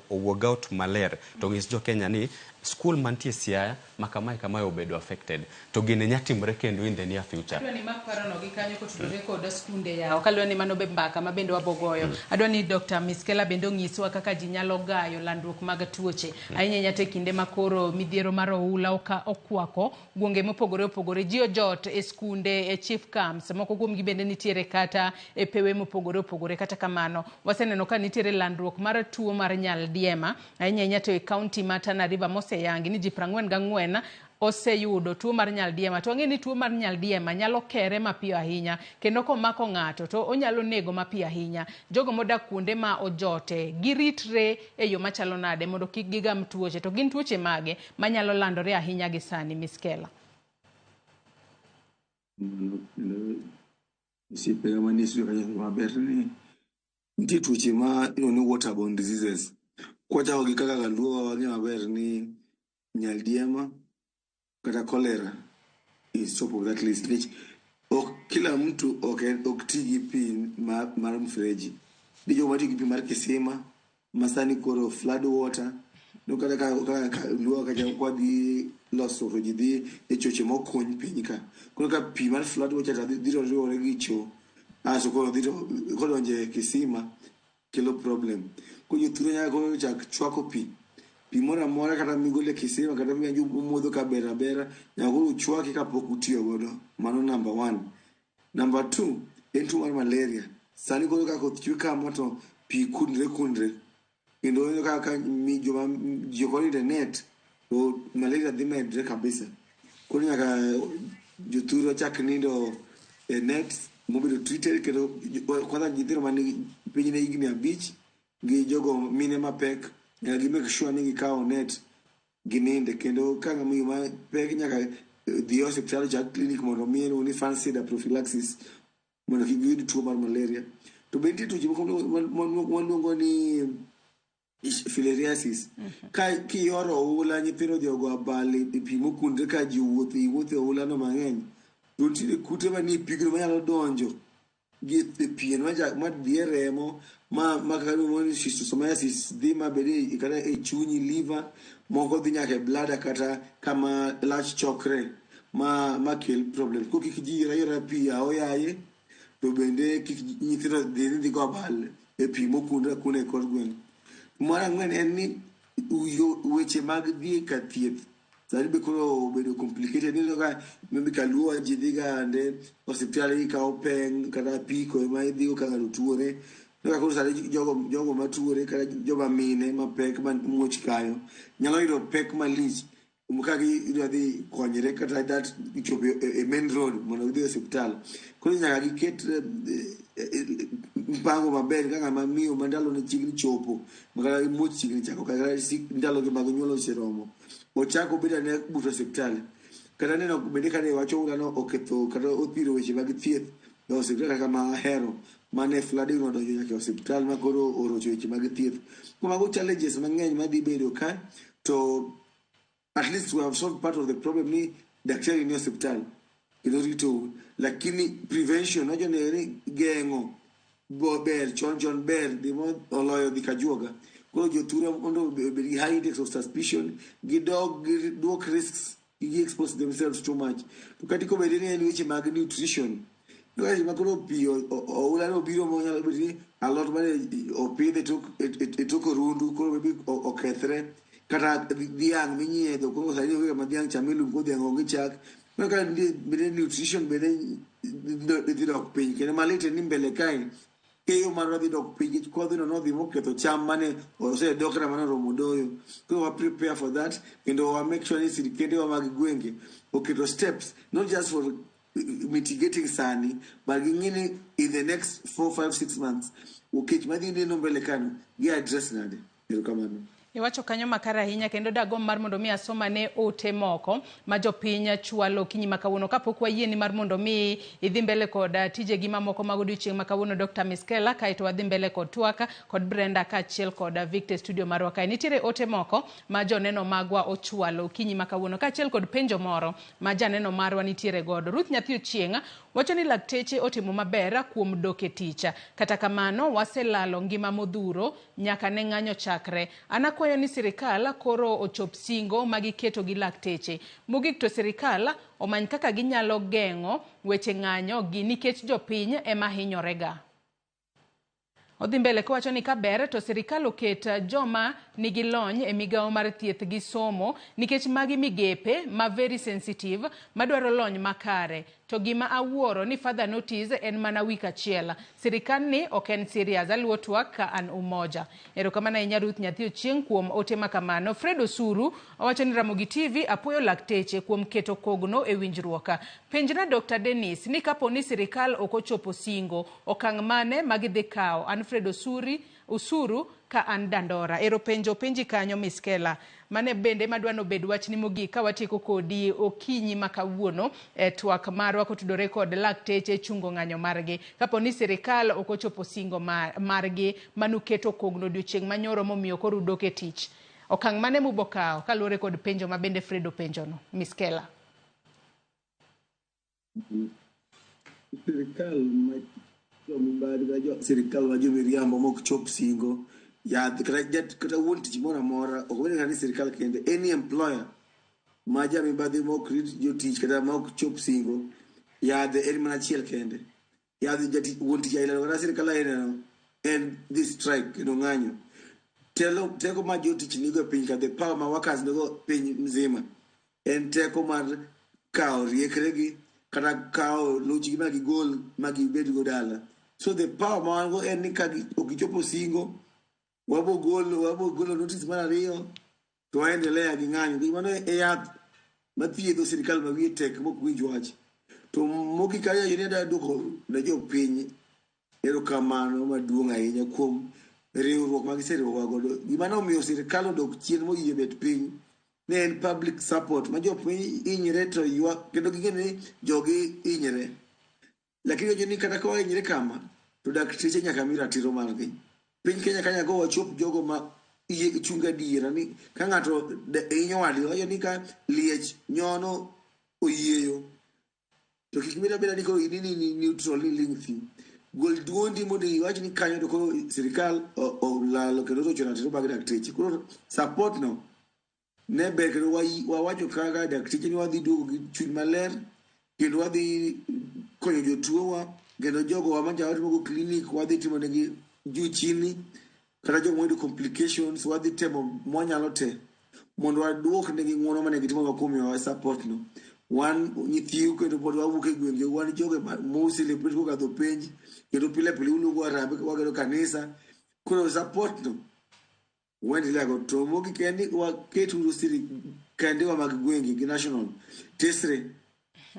owuog out maler to ng'is jo Kenya ni school mantie Siaya ma kamae kamae obedo affected to gini nya timre kendo in the near future. Adwa ni mak parono gi kanyo kotudore kod skunde yawo kaluwore ni mano be mbaka ma bende wabogoyo. Adwa ni Dr. Miskela bende onyiswa kaka ji nyalo gayo landruok mag tuoche. Ahinya ahinya to e kinde ma koro midhiero mar oula okwako gwenge mopogore opogore. Ji ojot e skunde, e chief camps, moko kuomgi bende nitiere kata e pewe mopogore opogore. Kata kamano, waseneno ka nitiere landruok mar tuo mar nyaldiema, ahinya ahinya to e kaunti ma Tana River moseyangi ni ji 44 oseyudo tuo mar nyaldiema. To wang'e ni tuo mar nyaldiema nyalo kere mapiyo ahinya kendo komako ng'ato to onyalo nego mapiyo ahinya. Jogo modak kuonde ma ojote giritre e yo machalo nade mondo kik gigam tuoche? To gin tuoche mage manyalo landore ahinya gi sani, Miskela? Mano kendo osiepega manie studio kanyo maber ni nitie tuoche ma iluongo ni waterborne diseases. Kwachako gi kaka kaluo wang'eyo maber ni nyaldiema kata cholera is top of that list nikech ok kila mtu ok ti gi pi mar mfereji. Nitie joma tiyo gi pi mar kisima ma sani koro flood water no kata ka luo kacha kwadhi loso to ji dhi e choche mokuny piny ka. Koro ka pi mar flood water to dhi to riwore gi cho asto koro dhi to kodonjo e kisima kelo problem. Koro jothurwa nyaka koro chak chwako pi. Pi moro amora kata migolo e kisima kata umodho ka ber abera nyaka koro uchwaki kapok utiyo godo. Mano number one. Number two en tuo mar malaria. Sani koro ka koth chwe kama to pi kundre kundre. Kendo ineno ka mi joma ji ok onindo e net to malaria dhi medre kabisa. Koro nyaka jothurwa chak nindo e net mobedo treated kendo kwanza nyithindo man piny ne higni 5 gi jogo mine mapek nyaka gi make sure ni gikawo net gininde kendo ka ng'ama ma pek nyaka dhi e osiptal chak clinic mondo omiye iluongo ni Fansidar prophylaxis mondo kik giyud tuo mar malaria. To be nitie tuoche moko maluongo ni filariasis. Ka kioro oula nyithindo odhi ogo abal e pi mokundre ka ji owuotho iwuotho e oula no mang'eny to nitiere kute manie pigno manyalo donjo gi e pien ma dhi e remo ma kaka iluongo ni schistosomiasis dhi mabed kata e chunyi, liver, moko dhi nyaka e bladder kata kama lach chokre ma kel problem. Koro kik ji yor ayora pi aoyaye to bende kik nyithindo dhi ni dhi go abal e pi mokundre akunda e kor gweng'. Mar ang'wen en ni weche mag dhi ka thieth sani be koro obedo complicated. Ineno ka maybe kaluo ji dhi ga ande osiptal ikawo peng kata apiko ema idhigo ka ng'ato tuore. Ineno ka koro sani jogo matuore kata joma mine mapek ma muoch kayo nyalo yudo pek malich ka gidwa dhi konyre kata that chopo e main road mondo gidhi e osiptal. Koro nyaka giket mpango maber ka ng'ama miyo ma ndalone chiegni chopo makata muoch chiegni chako kata ndalogi mag nyuol oseromo ochak obed ane but osiptal. Kata neno bende kane wach oula no oketho kata othiro weche mag thieth e osiptal kaka ma Ahero Mane flooding nodonjo nyaka e osiptal ma koro orocho weche mag thieth. Koro mago challenges mang'eny madhi bedo ka, to at least we have solved part of the problem ni daktari ni osiptal kendo ritou. Lakini prevention wacho ni geng'o ber chon chon ber dhi oloyo dhi kajuoga. Koro jothurwa mondo obed gi high index of suspicion, gidog giduok risks, gi expose themselves too much. To kata kobede ni en weche mag nutrition, weche ma koro pi oula no obiro monyalo bedo ni alot mane opidh e tok orundu koro maybe okethre, kata dhiang' minyiedho koro sani onge kama dhiang' chame lum, koro dhiang' onge chak. Koro ka nitie bende nutrition bende dhi dok piny. Kendo malit en ni mbele kae keyo marwa dhi dok piny nikech kodhino nodhi moketho cham mane osedo kata mane oromo doyo. Koro wa prepare for that kendo wa make sure ni sirkendewa mag gwenge oketo steps not just for mitigating sani, but ging'e ni in the next 4, 5, 6 months kech madhi neno mbele kano gi address nade. Erokamano. Iwacho kanyo makare ahinya, kendo dagomb mar mondo mi asomane ote moko ma jopiny chwalo okinyi ma kawuono kapok wayieni mar mondo mi idhi mbele kod tijegi mamoko mag odiochieng' ma kawuono, Dr. Miskela, kaeto wadhi mbele kod twak kod Brenda kaachiel kod Victor e studio marwa kae. Nitiere ote moko ma joneno magwa ochwalo okinyi ma kawuono kaachiel kod penjo moro ma janeno marwa nitiere godo. Ruth Nyathi Ochieng' wacho ni lakteche otimo maber kuom dok e tich. Kata kamano, waselalo ngima modhuro nyaka ne ng'anyo chakre. An akwayo ni sirikal koro ochop singo ma giketo gi lakteche. Mogik to sirikal omany kaka ginyalo geng'o weche ng'anyo gi nikech jopiny ema hinyorega. Odhi mbele kowacho ni kaber to sirikal oket joma nigi lony e migawo mar thieth gi somo nikech magi migepe ma very sensitive madwaro lony makare. To gima awuoro ni further notice en mana wik achiel. Sirikal ni ok en serious. Aluwo twak ka an Umoja. Erokamano ahinya, Ruth Nyathi Ochieng', kuom ote makamano. Fred Osuru owacho ni Ramogi TV apuoyo lakteche kuom keto kogno e winjruok. Penjna Dr. Dennis ni kapo ni sirikal ok ochopo singo, okang' mane ma gidhi kawo? An Fred Osuru ka an Dandora. Ero penjo penji kanyo, Miskela. Mane bende madwa nobed wachni mogik ka watieko kodi okinyi ma kawuono e twak marwa kotudore kod lakteche chungo ng'anyo margi. Kapo ni sirikal ok ochopo singo margi manuketo kogno odiochieng' manyoro momiyo koro udok e tich. Okang' mane mubokawo kaluwore kod penjo ma bende Fred openjono, Miskela? Sirikal ma jomibadhi kata jo sirikal ma jomiriambo mok chop singo yath kata wuon tich moro amora, ok obed kata ni sirikal kende, any employer ma jamibadhi mok rit jotich kata mok chop singo, yadhe en mana achiel kende. Yadh jatich wuon tich ailano kata sirikal ailano en dhi strike kendo ng'anyo. Telo teko ma jotich nigo e piny ka, the power ma workers nigo piny mzima, en teko mar kawo riekregi kata kawo luchgi ma gigol ma gibedgo dala. So the power ma wan go en ni ka ok gichopo singo, wabo golo notice mar ariyo to waendelea gi ng'anyo, nikech mano e yath mathiedho sirikal ma wiye tek mok winj wach. To mogik ahinya ni adwa duoko ne jopiny erokamano maduong' ahinya kuom riwruok ma giseriwowa godo. Gima nomiyo sirikal odok chien moyie bet piny ne en public support ma jopiny hinyre to ywak kendo ging'e ni jogi hinyre. Lakini wacho ni kata ka wahinyre kama to dakteche nyaka mi ratiro margi. Piny Kenya ka nyaka wachop jogo ma chung adiera ni ka ng'ato hinyo wadgi, wacho ni ka liech nyono oyieyo to kik bed abeda ni koro in ni neutral ni ling thi. Gol duondi mondo iwach ni kanyo to koro sirikal olalo kendo orocho ratiro mag dakteche. Koro support no ne ber kendo wawacho kaka dakteche ni wadhi duogo gi chuny maler kendo wadhi konyo jotuowa kendo jogo ma watimogo clinic wadhi timonegi juu chini, kata jogo moyudo complications wadhi temo mwanyalo te mondo waduok negi ng'uono mane gitimo kuom miyowa support no. Wan nyithiu kendo pod wawuok e gwenge, wan jogo mo celebrate kokadho penj kendo pile pile uluongo harambee wagero kanisa. Koro support no waendelea go. To mogik en ni waketuru sirikandewa mag gwenge gi national tesre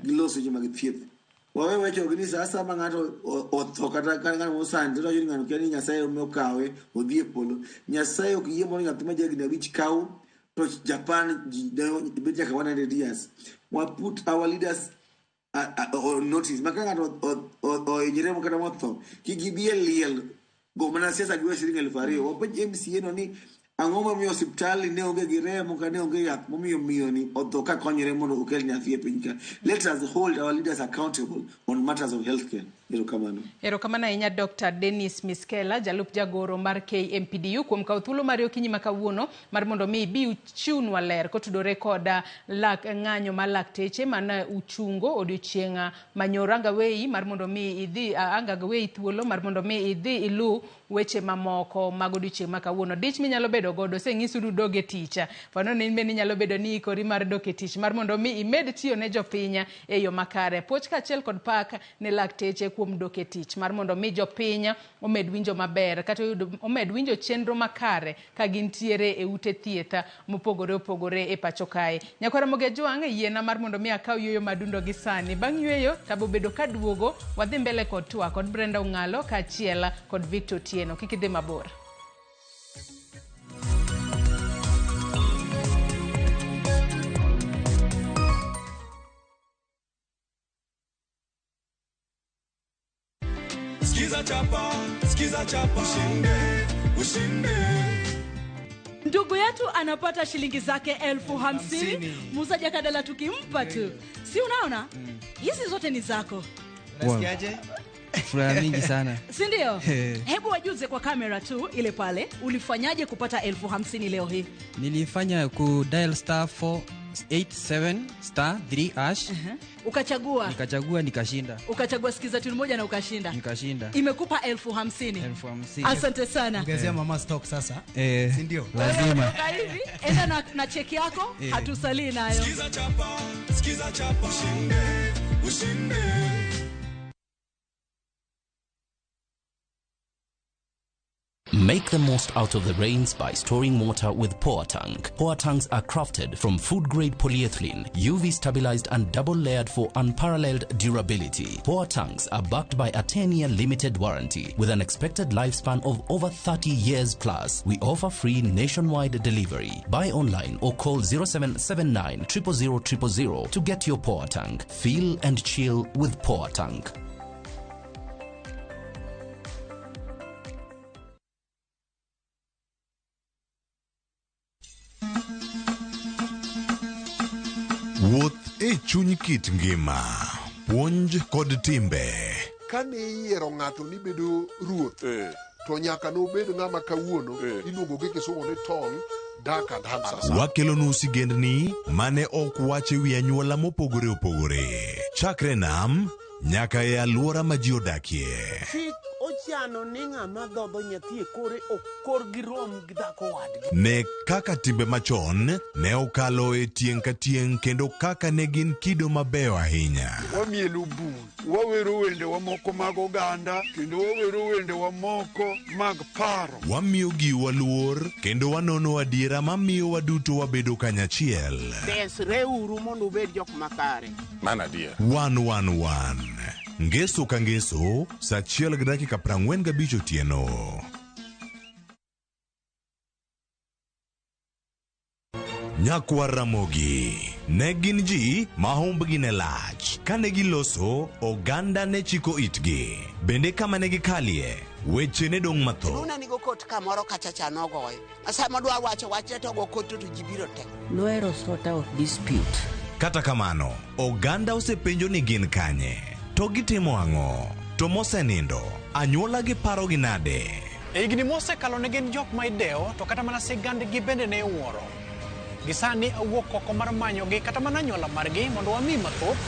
gi loso weche mag thieth. Wawe wacho ni sa asaya ma ng'ato otho kata ka ng'ato mosandi to wacho ni ng'ano kia ni Nyasaye mokawe odhi e polo. Nyasaye ok yie mondo nyathi ma jahigni 5 kaw to Japan ji bet nyaka 100 years. Wa put our leaders Notice ma ka ng'ato ohinyre kata motho kik gibi e liel go mana siasa giwe siling 2,000. Wapenj MCA no ni ang'o momiyo osiptal ne onge gi remo ka ne onge yath momiyo miyo ni otho ka konyre mondo okel nyathi e piny ka. Let us hold our leaders accountable on matters of healthcare. Erokamano. Erokamano ahinya Dr. Dennis Miskela, jalup jagoro mar KMPDU, kuom kawo thuolo mari okinyi ma kawuono mar mondo mi ibi uchiwnwa ler kotudore kod lak ng'anyo mar lakteche mane uchungo odiochieng' manyoro. Angaweyi mar mondo mi idhi angaweyi thuolo mar mondo mi idhi ilu weche mamoko mag odiochieng' ma kawuono. Dich minyalo bedo godo oseng'isu ni udog e tich. Pano ni in bende inyalo bedo ni ikori mar dok e tich mar mondo mi imed tiyo ne jopiny e yo makare. Puoch kaachiel kod pak ne lakteche kuom dok e tich mar mondo mi jopiny omed winjo maber kata omed winjo chenro makare ka gintiere e ute thieth mopogore opogore e pacho kae. Nyakwara Ramogi Ajwang', yiena mar mondo mi akaw yueyo madundo gi sani. Bang' yueyo tabo bedo kaduogo wadhi mbele kod twak kod Brenda Ong'alo kaachiel kod Victor Otieno. Kik idhi mabor. Skiza chapa, skiza chapa, ushinde, ushinde. Ndugu yetu anapata shilingi zake 50,000. Musa Jakadala tukimpa tu. Si unaona? Hizi zote ni zako. Unasikiaje? Furaha mingi sana. Si ndio? Hebu wajuze kwa kamera tu ile pale, ulifanyaje kupata 50,000 leo hii? Nilifanya ku dial star 487 star 3 hash. Ukachagua. Nikachagua nikashinda. Ukachagua sikiza tune moja na ukashinda. Nikashinda. Imekupa 50,000. 50,000. Asante sana. Ongezea mama stock sasa. Si ndio? Lazima. Hivi enda na cheki yako, hatusalii nayo. Sikiza chapa, sikiza chapa, ushinde, ushinde. Make the most out of the rains by storing water with Poa Tank. Poa Tanks are crafted from food-grade polyethylene, UV-stabilized and double-layered for unparalleled durability. Poa Tanks are backed by a 10-year limited warranty with an expected lifespan of over 30 years plus. We offer free nationwide delivery. Buy online or call 0779 000 000 to get your Poa Tank. Feel and chill with Poa Tank. Wuoth e chuny kit ngima, puonj kod timbe. Kane iyiero ng'ato ni bedo ruoth, to nyaka nobed ng'ama kawuono iluongo gi kisungu ni tall, dark and handsome. Wakelonu sigendni mane ok wach e wi anyuola mopogore opogore. Chakre nam nyaka e alwora ma ji odakie. Chik ochano ni ng'ama dhodho nyathi e kore ok korgi rom gi dhako wadgi. Ne kaka timbe machon ne okalo e tieng' ka tieng' kendo kaka ne gin kido mabeyo ahinya. Wamielo bul, wawero wendewa moko mag oganda kendo wawero wendewa moko mag paro. Wamiyo giwa luor kendo wanono adiera mamiyo waduto wabedo kanyachiel. Desreuru mondo ubed jok makare. Mano adier. 111 Ngeso ka ngeso, saa 1:45 otieno. Nyakwar Ramogi ne gin ji ma humbgi ne lach. Kane giloso, oganda ne chiko itgi. Bende kama ne gikalie, weche ne dong' mathoth. Luna nigo kot kamoro kacha cha nogoye. Sama dwa wacho wachne to go kot to ji biro te. Nohero sort out dispute. Kata kamano, oganda osepenjo ni gin kanye, to gitimo ang'o, to mosenindo, anyuola gi parogi nade? E higni mosekalo ne gin jok ma idewo to kata mana sigandgi bende ne iwuoro. Gi sani awuok oko mar manyogi kata mana anyuola margi mondo wami mathoth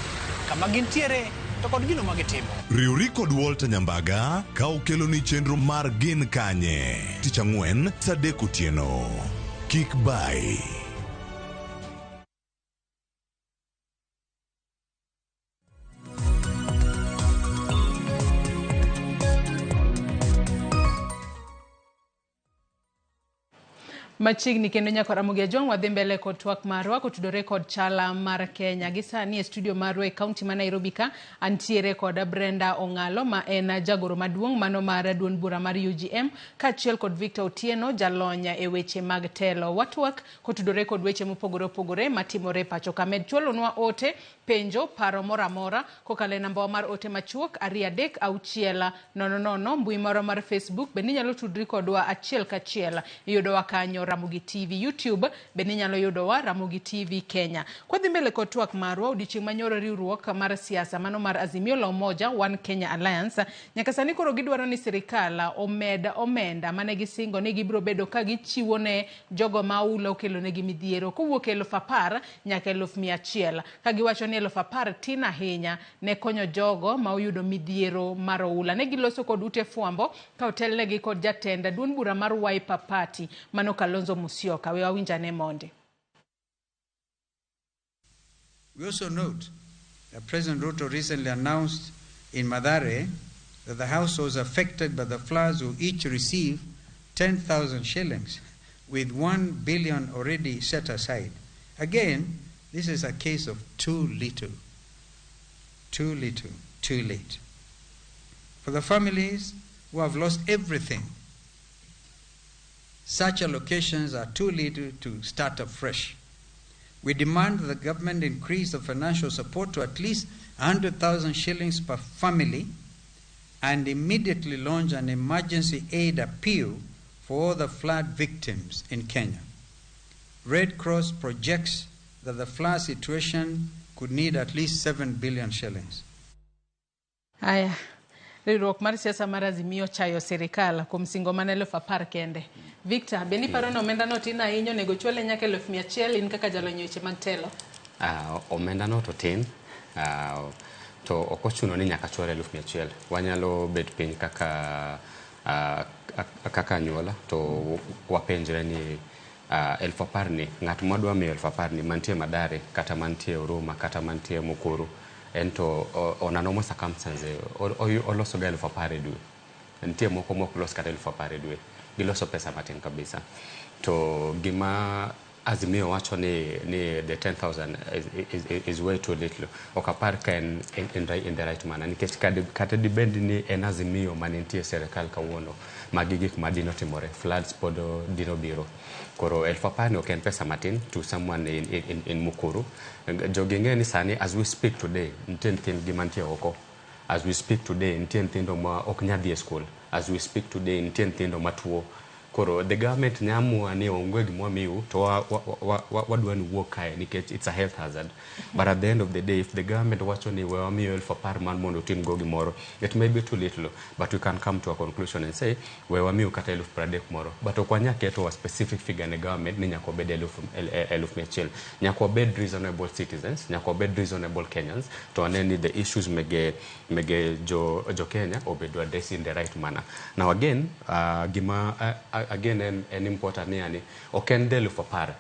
kama gintiere to kod gino ma gitimo. Riwri kod Walter Nyambaga ka okeloni chenro mar Gin Kanye tich ang'wen saa 3 otieno. Kik bai. Machiegni kendo nyaka Ramogi Ajwang' wadhi mbele kod twak marwa kotudore kod chala mar Kenya. Gi sani e studio marwa e kaunti ma Nairobi ka antiere kod Brenda Ong'alo ma en jagoro maduong' mano mar duond bura mar UGM kaachiel kod Victor Otieno jalony e weche mag telo. Watwak kotudore kod weche mopogore opogore matimore pacho ka. Med chwalonwa ote, penjo, paro moro amora kokalo e nambawa mar ote machuok 236 00, mbui marwa mar Facebook bende inyalo tudri kodwa achiel kachiel, iyudowa kanyo Ramogi TV, YouTube bende inyalo yudowa Ramogi TV Kenya. Kwadhi mbele kod twak marwa, odiochieng' manyoro riwruok mar siasa mano mar Azimio la Umoja One Kenya Alliance nyaka sani koro gidwaro ni sirikal omed omenda mane gisingo ni gibiro bedo ka gichiwo ne jogo ma oula okelo negi midhiero kowuok e 10,000 nyaka 100,000, ka giwacho ni 10,000 tin ahinya ne konyo jogo ma oyudo midhiero mar oula. Ne giloso kod ute fwambo ka otelnegi kod jatend duond bura mar Wiper Party mano Kalonzo Musyoka. We wawinjane monde. We also note that President Ruto recently announced in Mathare that the households affected by the floods will each receive 10,000 shillings, with 1 billion already set aside. Again, this is a case of too little, too little, too late. For the families who have lost everything, such allocations are too little to start afresh. We demand that the government increase the financial support to at least 100,000 shillings per family and immediately launch an emergency aid appeal for all the flood victims in Kenya. Red Cross projects that the flood situation could need at least 7 billion shillings. Aya, riwruok mar siasa mar Azimio chayo sirikal kuom singo mana 10,000 kende. Victor, bende iparo ni omenda no tin ahinya, onego chwale nyaka 100,000 in kaka jalony e weche mag telo? Omenda no to tin, to ok ochuno ni nyaka chwal 100,000. Wanyalo bet piny kaka kaka anyuola to wapenjre ni 10,000 ni ng'at mwadwa miyo 10,000 ni mantie Mathare kata mantie Huruma kata mantie Mukuru, en to on a normal circumstance oloso ga 10,000 e dwe. Nitie moko mok los kata 10,000 e dwe, giloso pesa matin kabisa. To gima Azimio wacho ni the 10,000 is way too little, ok apar ka en in the right manner, nikech kata dibed ni en Azimio mane nitie e sirikal kawuono, magi gik ma dino timore, floods pod dino biro. Koro 10,000 ni ok en pesa matin to someone in Mukuru. Jogi ng'e ni sani as we speak today nitie nyithindgi mantie oko. As we speak today nitie nyithindo ma ok nyal dhi e school. As we speak today nitie nyithindo matuo. Koro the government nyamua ni onge gima wamiu to wadwa ni wuok kae nikech it's a health hazard. But at the end of the day, if the government wacho ni we wamiyo 10,000 man mondo utim go gimoro, it may be too little, but we can come to a conclusion and say we wamiu kata 30,000 moro. But ok wanyal keto a specific figure ne government ni nyaka obed 100,000. Nyaka wabed reasonable citizens, nyaka wabed reasonable Kenyans, to wane ni the issues mege jo Kenya obedo addressed in the right manner. Now again, gima again en important ni yani ok en the 10,000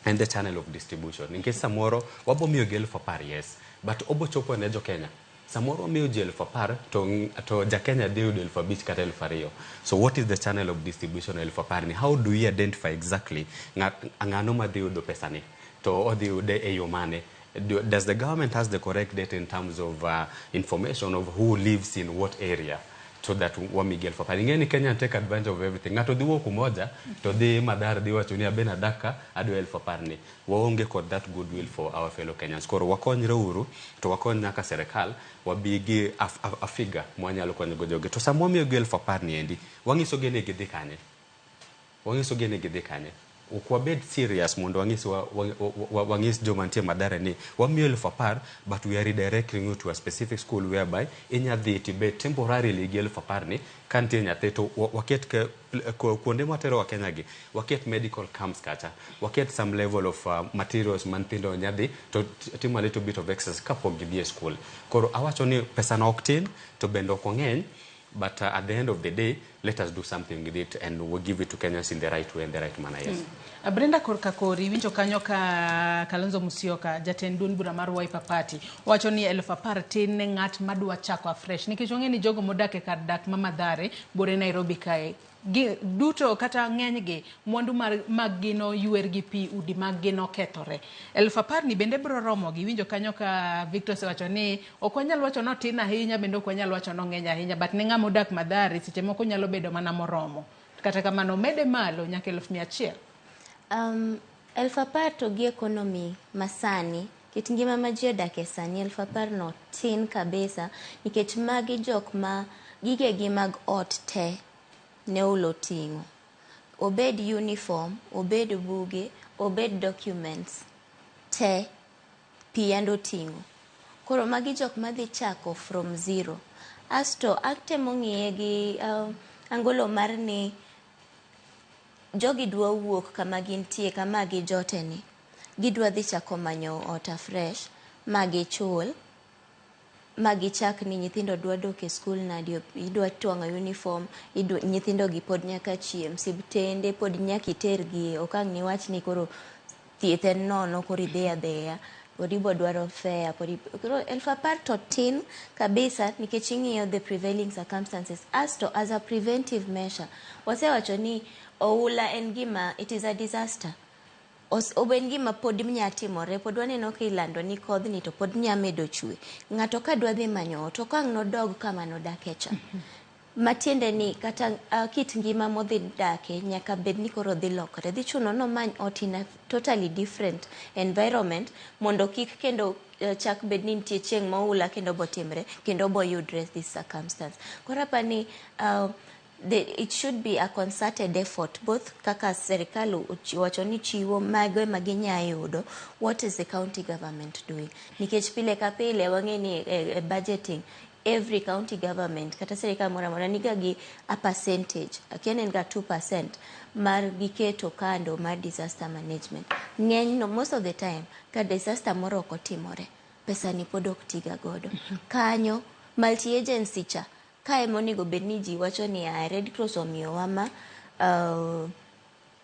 en the channel of distribution. Nikech samoro wabo miyo gi 10,000, yes, but obo chopo ne jo Kenya. Samoro wamiyo ji 10,000 to ja Kenya dhi yudo 5,000 kata 2,000. So what is the channel of distribution 10,000 ni? How do we identify exactly ng'ano madhi yudo pesa ni? To odhi yude e yo mane? Does the government has the correct data in terms of information of who lives in what area? So that wamigi 10,000. Ing'e ni Kenya take advantage of everything. Ng'ato dhi wuok Umoja to dhi Mathare dhi wacho ni aben adaka adwa 10,000 ni. Waonge kod that goodwill for our fellow Kenyans. Koro wakonyre uru to wakony nyaka serikal wabi gi a figure mwanyalo konyo go jogi. To sama wamiyo gi 10,000 ni endi, wang'iso gi ni gidhi kanye. Wang'iso gi ni gidhi kanye. Ok wabed serious mondo wang'is joma nitie Mathare ni wamiyo 10,000 but we are redirecting you to a specific school whereby inya dhi tibet temporarily gi 10,000 ni ka nitie nyathi to waket kuonde mwatero wa Kenya gi, waket medical camps kacha, waket some level of materials ma nyithindo nya dhi to timo a little bit of exercise kapok gidhi e school. Koro awacho ni pesa no ok tin to bende ok ong'eny, but at the end of the day, let us do something with it and we'll give it to Kenyans in the right way and the right manner, yes. Brenda korka kori, winjo kanyo ka Kalonzo Musyoka, jatend duond bura mar Wiper Party, wacho ni 10,000 tin ne ng'at madwa chako afresh. Nikech wang'e ni jogo modak e kar dak ma Mathare, bore Nairobi kae, Gi, duto kata ng'enygi mwandu mar, mag gi noywer gi pi, udi mag gi nokethore. 10,000 ni bende biro romogi. Iwinjo kanyo ka Victor osewacho ni ok wanyal wacho ni otin ahinya bende ok wanyal wacho ni ong'eny ahinya but ne ng'ama odak Mathare seche moko nyalo bedo mana moromo. Kata kamano mede malo nyaka 100,000. 10,000 to gi economy masani, kit ngima ma ji odake sani, 10,000 no tin kabisa nikech magi jok ma gigegi mag ot te ne oula oting'o. Obed uniform, obed buge, obed documents te pi yande oting'o. Koro magi jok madhi chako from zero. Asto atemo ng'iye gi angolo mar ni jogi dwa wuok kama gintie kama gijote ni. Gidwa dhi chako manyo ot afresh ma gichul ma gichak ni nyithindo dwa dok e skul nadi, idwa twang'o uniform, nyithindo gi pod nyaka chiem, siptende pod nyaka itergi, ok ang' niwach ni koro thieth en nono koro idhi adhiya. Pod ibo dwaro fare, koro 10,000 to tin kabisa nikech ing'iyo the prevailing circumstances. Asto as a preventive measure, wasewacho ni oula en gima, it is a disaster. En gima pod nya timore, pod waneno ka ilando ni kodhni to pod nya medo chwe. Ng'ato ka dwa dhi manyo ot, ok ang' nodog kama nodake cha. Matiende ni kata kit ngima modhi dake nyaka bed ni koro dhi lokore. Dhi chuno nomany ot in a totally different environment mondo kik kendo chak bed ni nitie chieng' ma oula kendo botimre kendo boyudre this circumstance. Koro apani it should be a concerted effort, both kaka serikal wacho ni chiwo mago ema ginya yudo, what is the county government doing? Nikech pile ka pile wang'e ni e budgeting, every county government kata serikal moro amora niga gi a percentage, akia ni en ga 2% mar giketo kando mar disaster management. Ng'eny no, most of the time, ka disaster moro ok otimore, pesa ni pod ok tiga godo. Kanyo, multi-agency cha, ka ema onego bed ni ji wacho ni Red Cross omiyowa ma,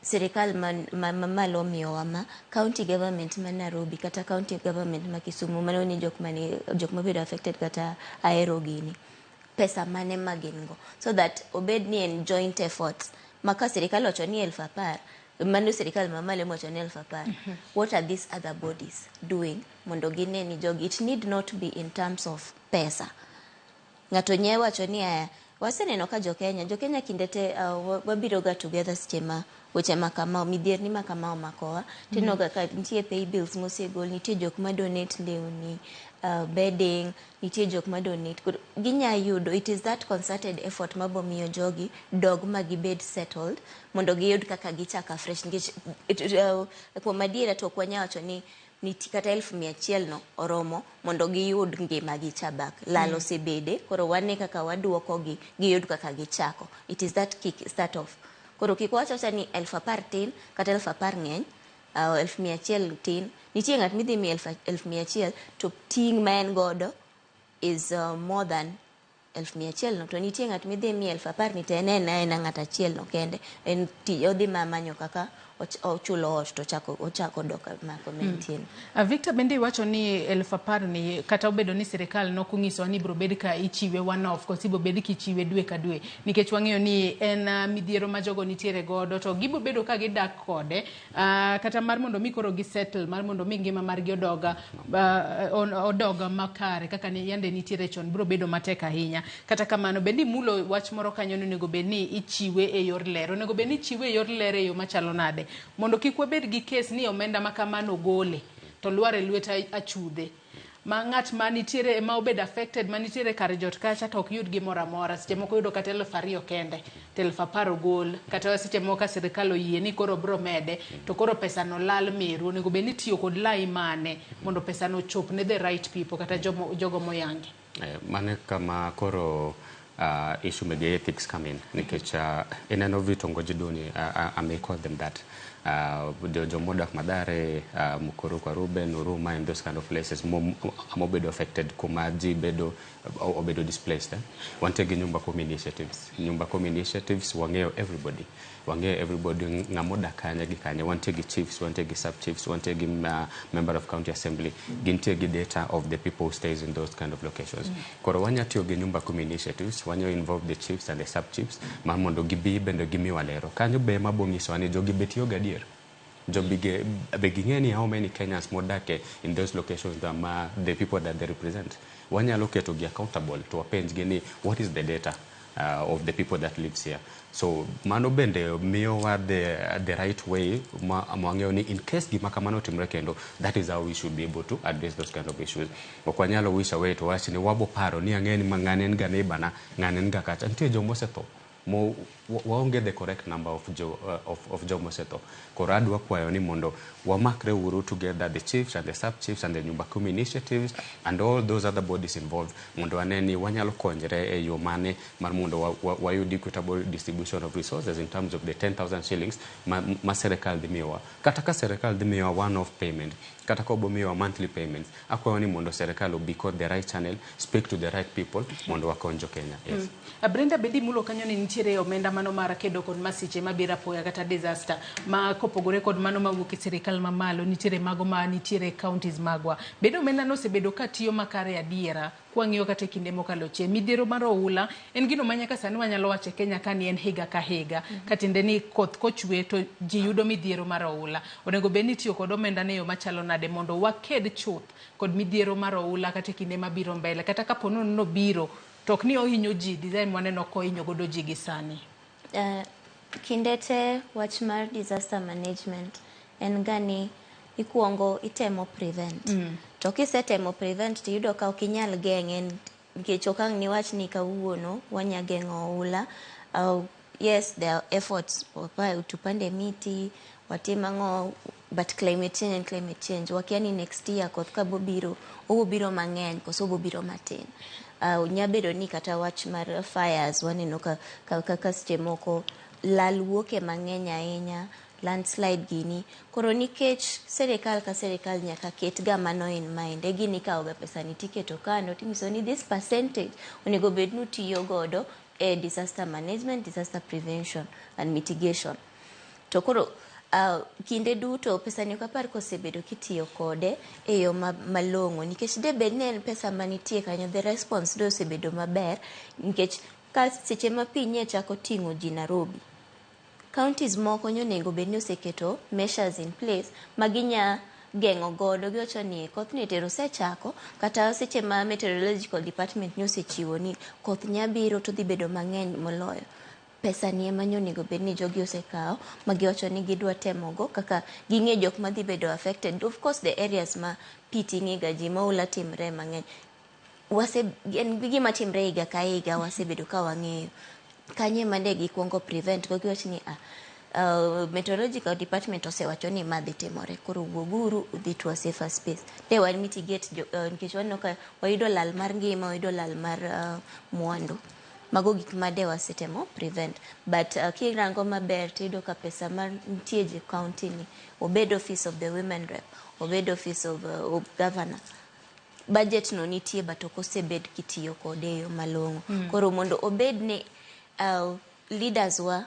sirikal mamalo omiyowa ma, county government ma Nairobi kata county government ma Kisumu, mano ni jok mane jok mabedo affected kata Ahero gini. Pesa mane ma gin go. So that obed ni en joint efforts. Ma ka sirikal owacho ni 10,000, mano sirikal mamalo ema owacho ni 10,000. What are these other bodies doing mondo gine ni jogi, it need not be in terms of pesa. Ng'ato nya wacho ni aya, waseneno ka jo Kenya kinde te wabiro ga together seche ma weche ma kama, midhierni ma kama omakowa. Tineno ga ka nitie pay bills mosegol, nitie jok ma donate lewni, bedding, nitie jok ma donate. Koro ginya yudo, it is that concerted effort mabo miyo jogi dog ma gibed settled mondo giyud kaka gichako afresh. Nikech kuom adiera to ok wanya wacho ni niti kata 100,000 no oromo mondo giyud ngima gi cha back. Lal osebede, koro wane kaka waduoko gi, giyud kaka gichako. It is that kick start off. Koro kik wach awacha ni 10,000 tin kata 10,000 ng'eny, 100,000 tin. Nitie ng'at midhi mi 100,000 to ting' ma en godo is more than 100,000 no. To nitie ng'at midhi mi 10,000 ni to en aena ng'at achiel no kende. En ti odhi manyo kaka ochulo ot to ochako dok mako mentie no. Victor bende iwacho ni 10,000 ni kata obedo ni sirikal nok onyisowa ni ibiro bed ka ichiwe one off koso ibiro bed kichiwe dwe ka dwe nikech wang'eyo ni en midhiero ma jogo nitiere godo to gibiro bedo ka gidak kode kata mar mondo mi koro gisettle mar mondo mi ngima margi odog makare kaka ni yande nitiere chon biro bedo matek ahinya. Kata kamano bende imulo wach moro kanyo ni onego bed ni ichiwe e yor ler. Onego bed ni ichiwe e yor ler e yo machalo nade mondo kik wabed gi kes ni omenda ma kamano ogole to lwar e lwet achudhe ma ng'at ma nitiere ma obedo affected ma nitiere kar jot kacha to ok yud gimoro amora. Seche moko yudo kata 2,000 kende to 10,000 ogol, kata seche moko ka sirikal oyie ni koro bro mede to koro pesa no lal meru. Onego bed ni itiyo kod lai mane mondo pesa no ochop ne the right people kata jogo moyangi? Mano kama koro issue mege ethics come in nikech ineno vitongoji duni, I may call them that. Jomodak Mathare, Mukuru kwa Ruben, Huruma and those kind of places mobedo affected kuma ji bedo obedo displaced. Wantie gi Nyumba Kumi initiatives. Nyumba Kumi initiatives wang'eyo everybody. Wang'eyo everybody, ng'ama odak kanye gi kanye. Wantie gi chiefs, wantie gi sub chiefs, wantie gi member of county assembly. Gintie gi data of the people who stays in those kind of locations. Koro wanya tiyo gi Nyumba Kumi initiatives, wanya involve the chiefs and the sub chiefs mar mondo gibi bende gimiwa lero. Kanyo be ema bo nyisowa ni jogi be tiyo gadier. Jogi be ging'e ni how many Kenyans modak in those locations that ma the people that they represent. Wanyalo keto gi accountable to wapenj gi ni what is the data of the people that lives here. So mano bende miyowa the right way ma wang'eyo ni in case gima kamano otimore kendo, that is how we should be able to address those kind of issues. Ok wanyalo wish away to wach ni wabo paro ni ang'e ni ng'ane en ga neighbor na, ng'ane en ga kacha. Nitie jomosetho mo waonge the correct number of jomosetho. Koro adwa kwayo ni mondo wamakre uru together, the chiefs and the sub chiefs and the Nyumba Kumi initiatives and all those other bodies involved, mondo wane ni wanyalo konyre e yo mane mar mondo wayud equitable distribution of resources in terms of the 10,000 shillings ma serikal dhi miyowa. Kata ka serikal dhi miyowa one off payment, kata ka obo miyowa monthly payments, akwayo ni mondo serikal obi kod the right channel, speak to the right people mondo wakony jo Kenya. Yes. Brenda, bende imulo kanyo ni nitiere omenda mano mar kedo kod masiche mabiro apoya kata disaster, ma kopogore kod mano mawuok e sirikal mamalo, nitiere mago ma nitiere e counties magwa. Bende omenda no osebedo ka tiyo makare adiera kwang'iyo kata e kinde mokalo chien? Midhiero mar oula en gino ma nyaka sani wanyalo wacho e Kenya ka ni en higa ka higa, katiende ni koth kochwe to ji yudo midhiero mar oula. Onego bed ni itiyo kod omenda ne yo machalo nade mondo waked chuth kod midhiero mar oula kata e kinde mabiro mbele, kata kapo ni nobiro to ok ni ohinyo ji design mwaneno kohinyo godo ji gi sani? Kinde te wach mar disaster management en ga ni ikuongo itemo prevent. To kisetemo prevent tiyudo ka ok inyal geng'e, nikech ok ang' niwach ni kawuono wanya geng'o oula. Yes, there are efforts, tupande miti, watim ang'o, but climate change and climate change. Wakia ni next year koth ka bobiro, obobiro mang'eny koso obobiro matin. Nya bedo ni kata wach mar fires waneno ka seche moko lal wuoke mang'eny ahinya, landslide gini. Koro nikech serikal ka serikal nyaka ket ga mano in mind, e gini ikawo ga pesa ni tiketo kando tinyiso ni this percentage onego bed ni utiyo godo e disaster management, disaster prevention and mitigation. To koro kinde duto pesa ni ok apar kosebedo kitiyo kode e yo malong'o, nikech de bed ni en pesa manitie kanyo, the response de osebedo maber, nikech ka seche ma pi nye chako ting'o ji Nairobi, counties moko nyonego bed ni oseketo measures in place ma ginya geng'o godo. Giwacho ni kothni tero osechako, kata seche ma meteorological department nyosechiwo ni koth nya biro to dhi bedo mang'eny moloyo. Pesa ni ema onego bed ni jogi osekawo ma giwacho ni gidwa temogo kaka ging'e jok madhi bedo affected. Of course, the areas ma pi ting'e ga ji, ma oula timre mang'eny, wase en gima timre higa ka higa, wasebedo ka wang'eyo kanye ema ne gikuongo prevent go. Giwacho ni meteorological department osewacho ni ma dhi timore, koro wuoguru udhi to a safer space de wan mitigate nikech waneno ka wayudo lal mar ngima, wayudo lal mar mwandu. Mago gik ma de wasetemo prevent. But kirango maber tiyudo ka pesa mar nitie je county ni, obed office of the women rep, obed office of governor, budget no nitie, but ok osebed kitiyo kode e yo malong'o. Koro mondo obed ni leaders wa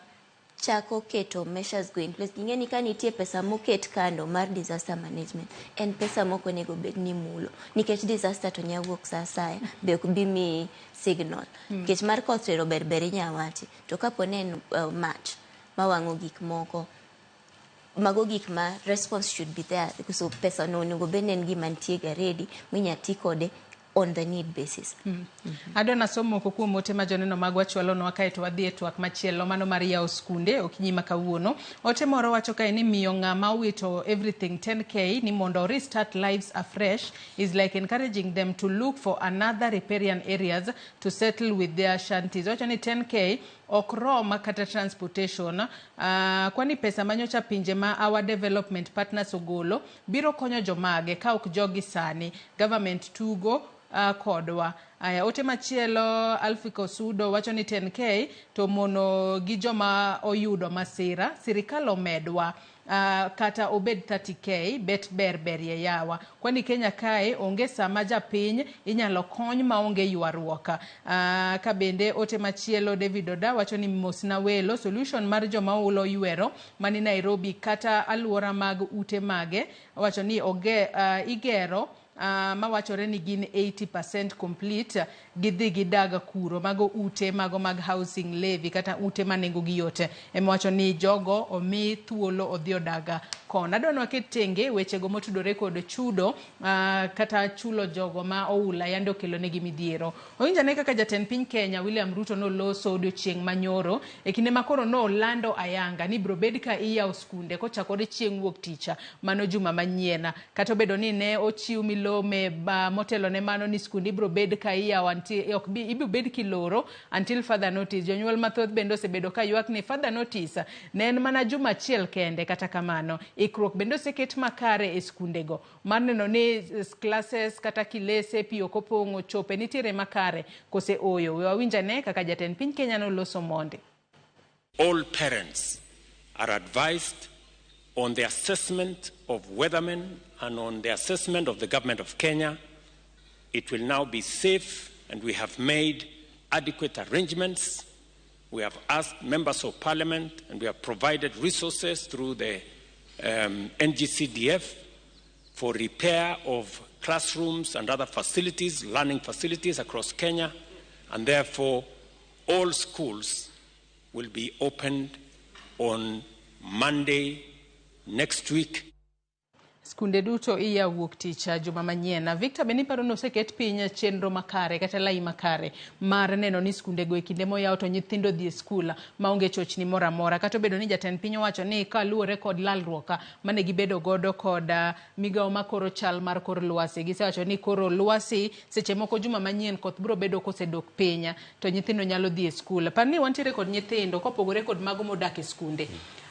chako keto measures go in place, ging'e ni ka nitie pesa moket kando mar disaster management, en pesa mok onego bed ni mulo, nikech disaster to nya wuok sa asaya, be ok bi miyi signal. Nikech mar koth tero ber ber inya wachi, to kapo ni en mach mawang'o gik moko, mago gik ma response should be there. So pesa no onego bed ni en gima nitie ga ready minya ti kode on the need basis. Adwa nasom moko kuom ote ma joneno magwa chwalonwa kaeto wadhi e twak machielo mano mar yawo skunde okinyi ma kawuono. Ote moro wacho kae ni miyo ng'ama owito everything 10K ni mondo restart lives afresh is like encouraging them to look for another riparian areas to settle with their shanties. Wacho ni 10K ok rom kata transportation. Kwani pesa manyocha pinje ma our development partners ogolo biro konyo jomage ka ok jogi sani government tugo. kodwa. Aya, ote machielo Alfik Osudo wacho ni 10K to mono gi joma oyudo masira, sirikal omedwa kata obed 30K bet ber berie yawa. Kwani Kenya kae onge sama japiny inyalo kony maonge ywaruok. Ka bende ote machielo David Oda wacho ni mosna welo solution mar joma ulo ywero mani Nairobi kata aluora mag ute mage wacho ni igero mawachore ni gin 80% complete gidhi gidag kuro mago ute mago mag housing levy kata ute ma nengo gi yot ema wacho ni jogo omi thuolo odhi odag kono. Adwa ni waket tenge wechego motudore kod chudo kata chulo jogo ma oula yande okelo negi midhiero. Owinjo ane kaka jatend piny Kenya William Ruto noloso odiochieng' manyoro e kinde ma koro nolando ayanga ni biro bed ka iyawo skunde kochakore chieng' wuok tich mano juma manyien kata obedo ni ne ochiw milome motelo ne mano ni skunde ibiro bed ka iyawo ok bi ibiro bed kiloro until further notice. Jonyuol mathoth bende osebedo ka ywak ni further notice ne en mana juma achiel kende. Kata kamano ikruok bende oseket makare e skundego mar neno ni classes kata kilese pi ok opong'o chope nitiere makare kose oyo. We wawinj ane kaka jatend piny Kenya noloso monde. All parents are advised on the assessment of weathermen and on the assessment of the government of Kenya. It will now be safe, and we have made adequate arrangements. We have asked members of parliament, and we have provided resources through the NGCDF for repair of classrooms and other facilities, learning facilities across Kenya, and therefore all schools will be opened on Monday next week. Skunde duto iya wuok tich juma manyien. Victor, be niparo ni oseket piny chenro makare kata lai makare mar neno ni skundego e kinde moyaw to nyithindo dhi e skul maonge chochni moro amora, kata obedo ni jatend piny owacho ni kaluwore kod lalruok mane gibedo godo kod migawo makoro chal mar kor lwasi, gisewacho ni koro lwasi seche moko juma manyien koth biro bedo kosedok piny to nyithindo nyalo dhi e skul. Par ni wantiere kod nyithindo kopogore kod mago modak e skunde,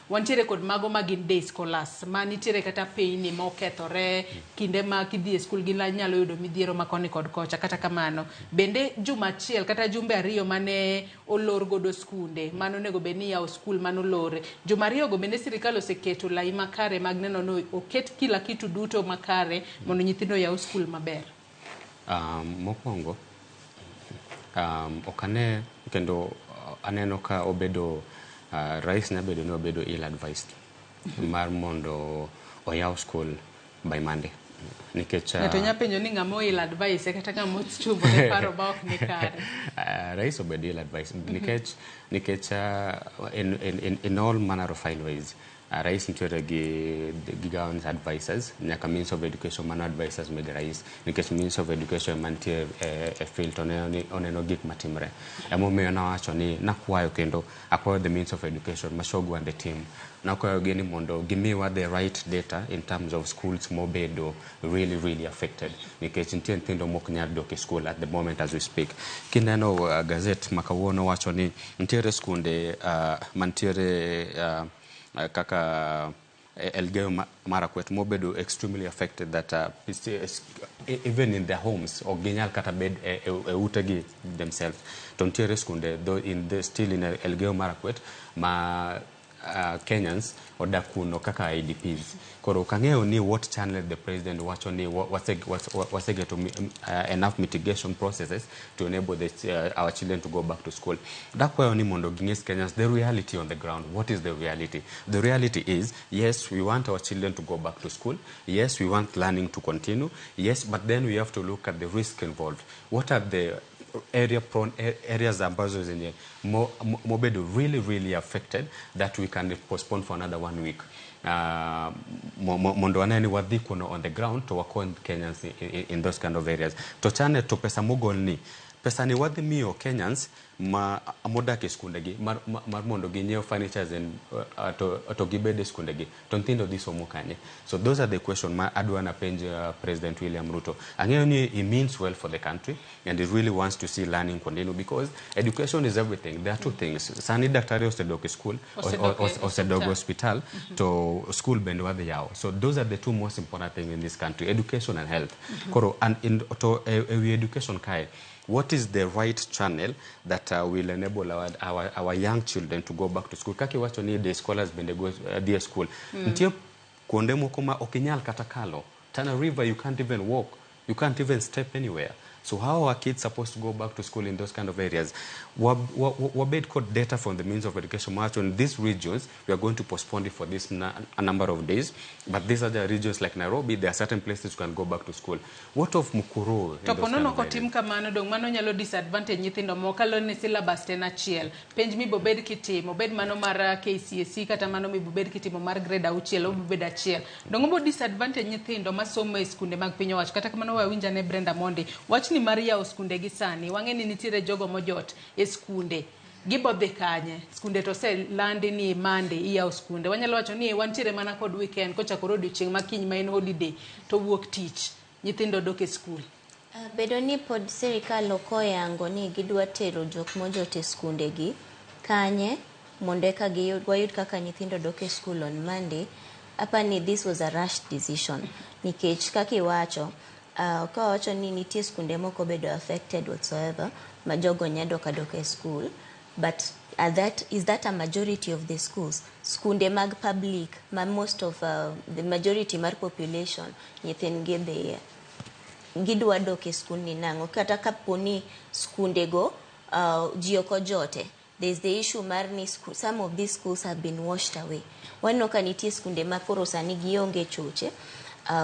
wantiere kod mago ma gin day scholars ma nitiere kata pinyni mokethore kinde ma kidhi e skul gin nyalo yudo midhiero ma koni kod kocha. Kata kamano bende juma achiel kata jumbe ariyo mane olor godo skunde mano onego bed ni yawo skul manolor juma ariyo go bende sirikal oseketo lai makare mag neno ni oket kila kitu duto makare mondo nyithindo oyaw skul maber. Mokwongo ok ane kendo aneno ka obedo rais nyabedo ni obedo ill advised mar mondo oyaw school by Monday nikech ng'ato nya penjo ni ng'ama ill advice kata ng'ama ochungo ne paro ma ok ni kare. Rais obedo ill advised nikech in all manner of fine ways rais nitiere gi government advisors nyaka Minister of Education mano advisors meg rais nikech Minister of Education mantie e field to oneno gik matimre. Emomiyo nawacho ni nakwayo kendo akwayo the Minister of Education Machogu and the team nakwayo gi ni mondo gimiwa the right data in terms of schools mobedo really really affected nikech nitie nyithindo mok nyal dok e school at the moment as we speak. Kineno gazette ma kawuono wacho ni nitiere skunde mantiere kaka Elgeyo Marakwet mobedo extremely affected that even in their homes ok ginyal kata bed e utegi themselves. To nitiere skunde though in the, still in Elgeyo Marakwet ma Kenyans odak kuno kaka IDPs. Koro ok ang'eyo ni what channel the president wacho ni wasegeto enough mitigation processes to enable our children to go back to school. Dakwayo ni mondo ging'is Kenyans the reality on the ground. What is the reality? The reality is, yes, we want our children to go back to school. Yes, we want learning to continue. Yes, but then we have to look at the risk involved. What are the area prone areas ambazo zenye mobedo really really affected that we can postpone for another 1 week mondo wane ni wadhi kuno on the ground to wakony Kenyans in those kind of areas. To chane to pesa mogol ni pesa ni wadhi miyo Kenyans ma modak e skundegi mar mondo ginyiew furnitures and to gibed e skundegi to nyithindo dhi somo kanye? So those are the question ma adwa napenj President William Ruto. Ang'eyo ni he means well for the country and he really wants to see learning continue because education is everything. There are two things. Sani daktari osedok e school, osedok e hospital, to school bende wadhi yawo. So those are the two most important things in this country, education and health. Koro and in to e education kae, what is the right channel that will enable our young children to go back to school? Kaka iwacho ni the scholars bende go dhi e school. Nitie kuonde moko ma ok inyal kata kalo. Tana River, you can't even walk. You can't even step anywhere. So how are kids supposed to go back to school in those kind of areas? Wabed kod data from the Ministry of Education mawacho in these regions, we are going to postpone it for this a number of days. But these other regions like Nairobi, there are certain places you can go back to school. What of Mukuru? To ponono kotim kamano, dong mano nyalo disadvantage nyithindo moko kaluwore ni syllabus te en achiel. Penj mibobed kitimo, obed mano mar KCSE kata mano mibobed kitimo mar grade auchiel, obobed achiel. Dong obo disadvantage nyithindo masomo e skunde mag piny owacho. Kata kamano wawinj ane Brenda Mondi. Wachni mar yawo skunde gi sani, wang'e ni nitiere jogo mojot e skunde. Gibo dhi kanye? Skunde to oselandi ni Monday iyawo skunde. Wanyalo wacho ni wantiere mana kod weekend kochakore odiochieng' ma kiny ma en holiday to wuok tich. Nyithindo dok e skul. Bedo ni pod sirikal ok oyango ni gidwa tero jok mojot e skundegi kanye mondo eka wayud kaka nyithindo dok e school on Monday. Apani this was a rushed decision nikech kaka iwacho, kawacho ni nitie skunde moko bedo affected whatsoever ma jogo nya dok adoka e school, but is that a majority of the schools? Skunde mag public ma most of the majority mar population nyithindgi dhiye, gidwa dok e skul ni nang'o? Kata kapo ni skundego ji ok ojote, there is the issue mar ni some of these schools have been washed away. Waneno ka nitie skunde ma koro sani gionge choche,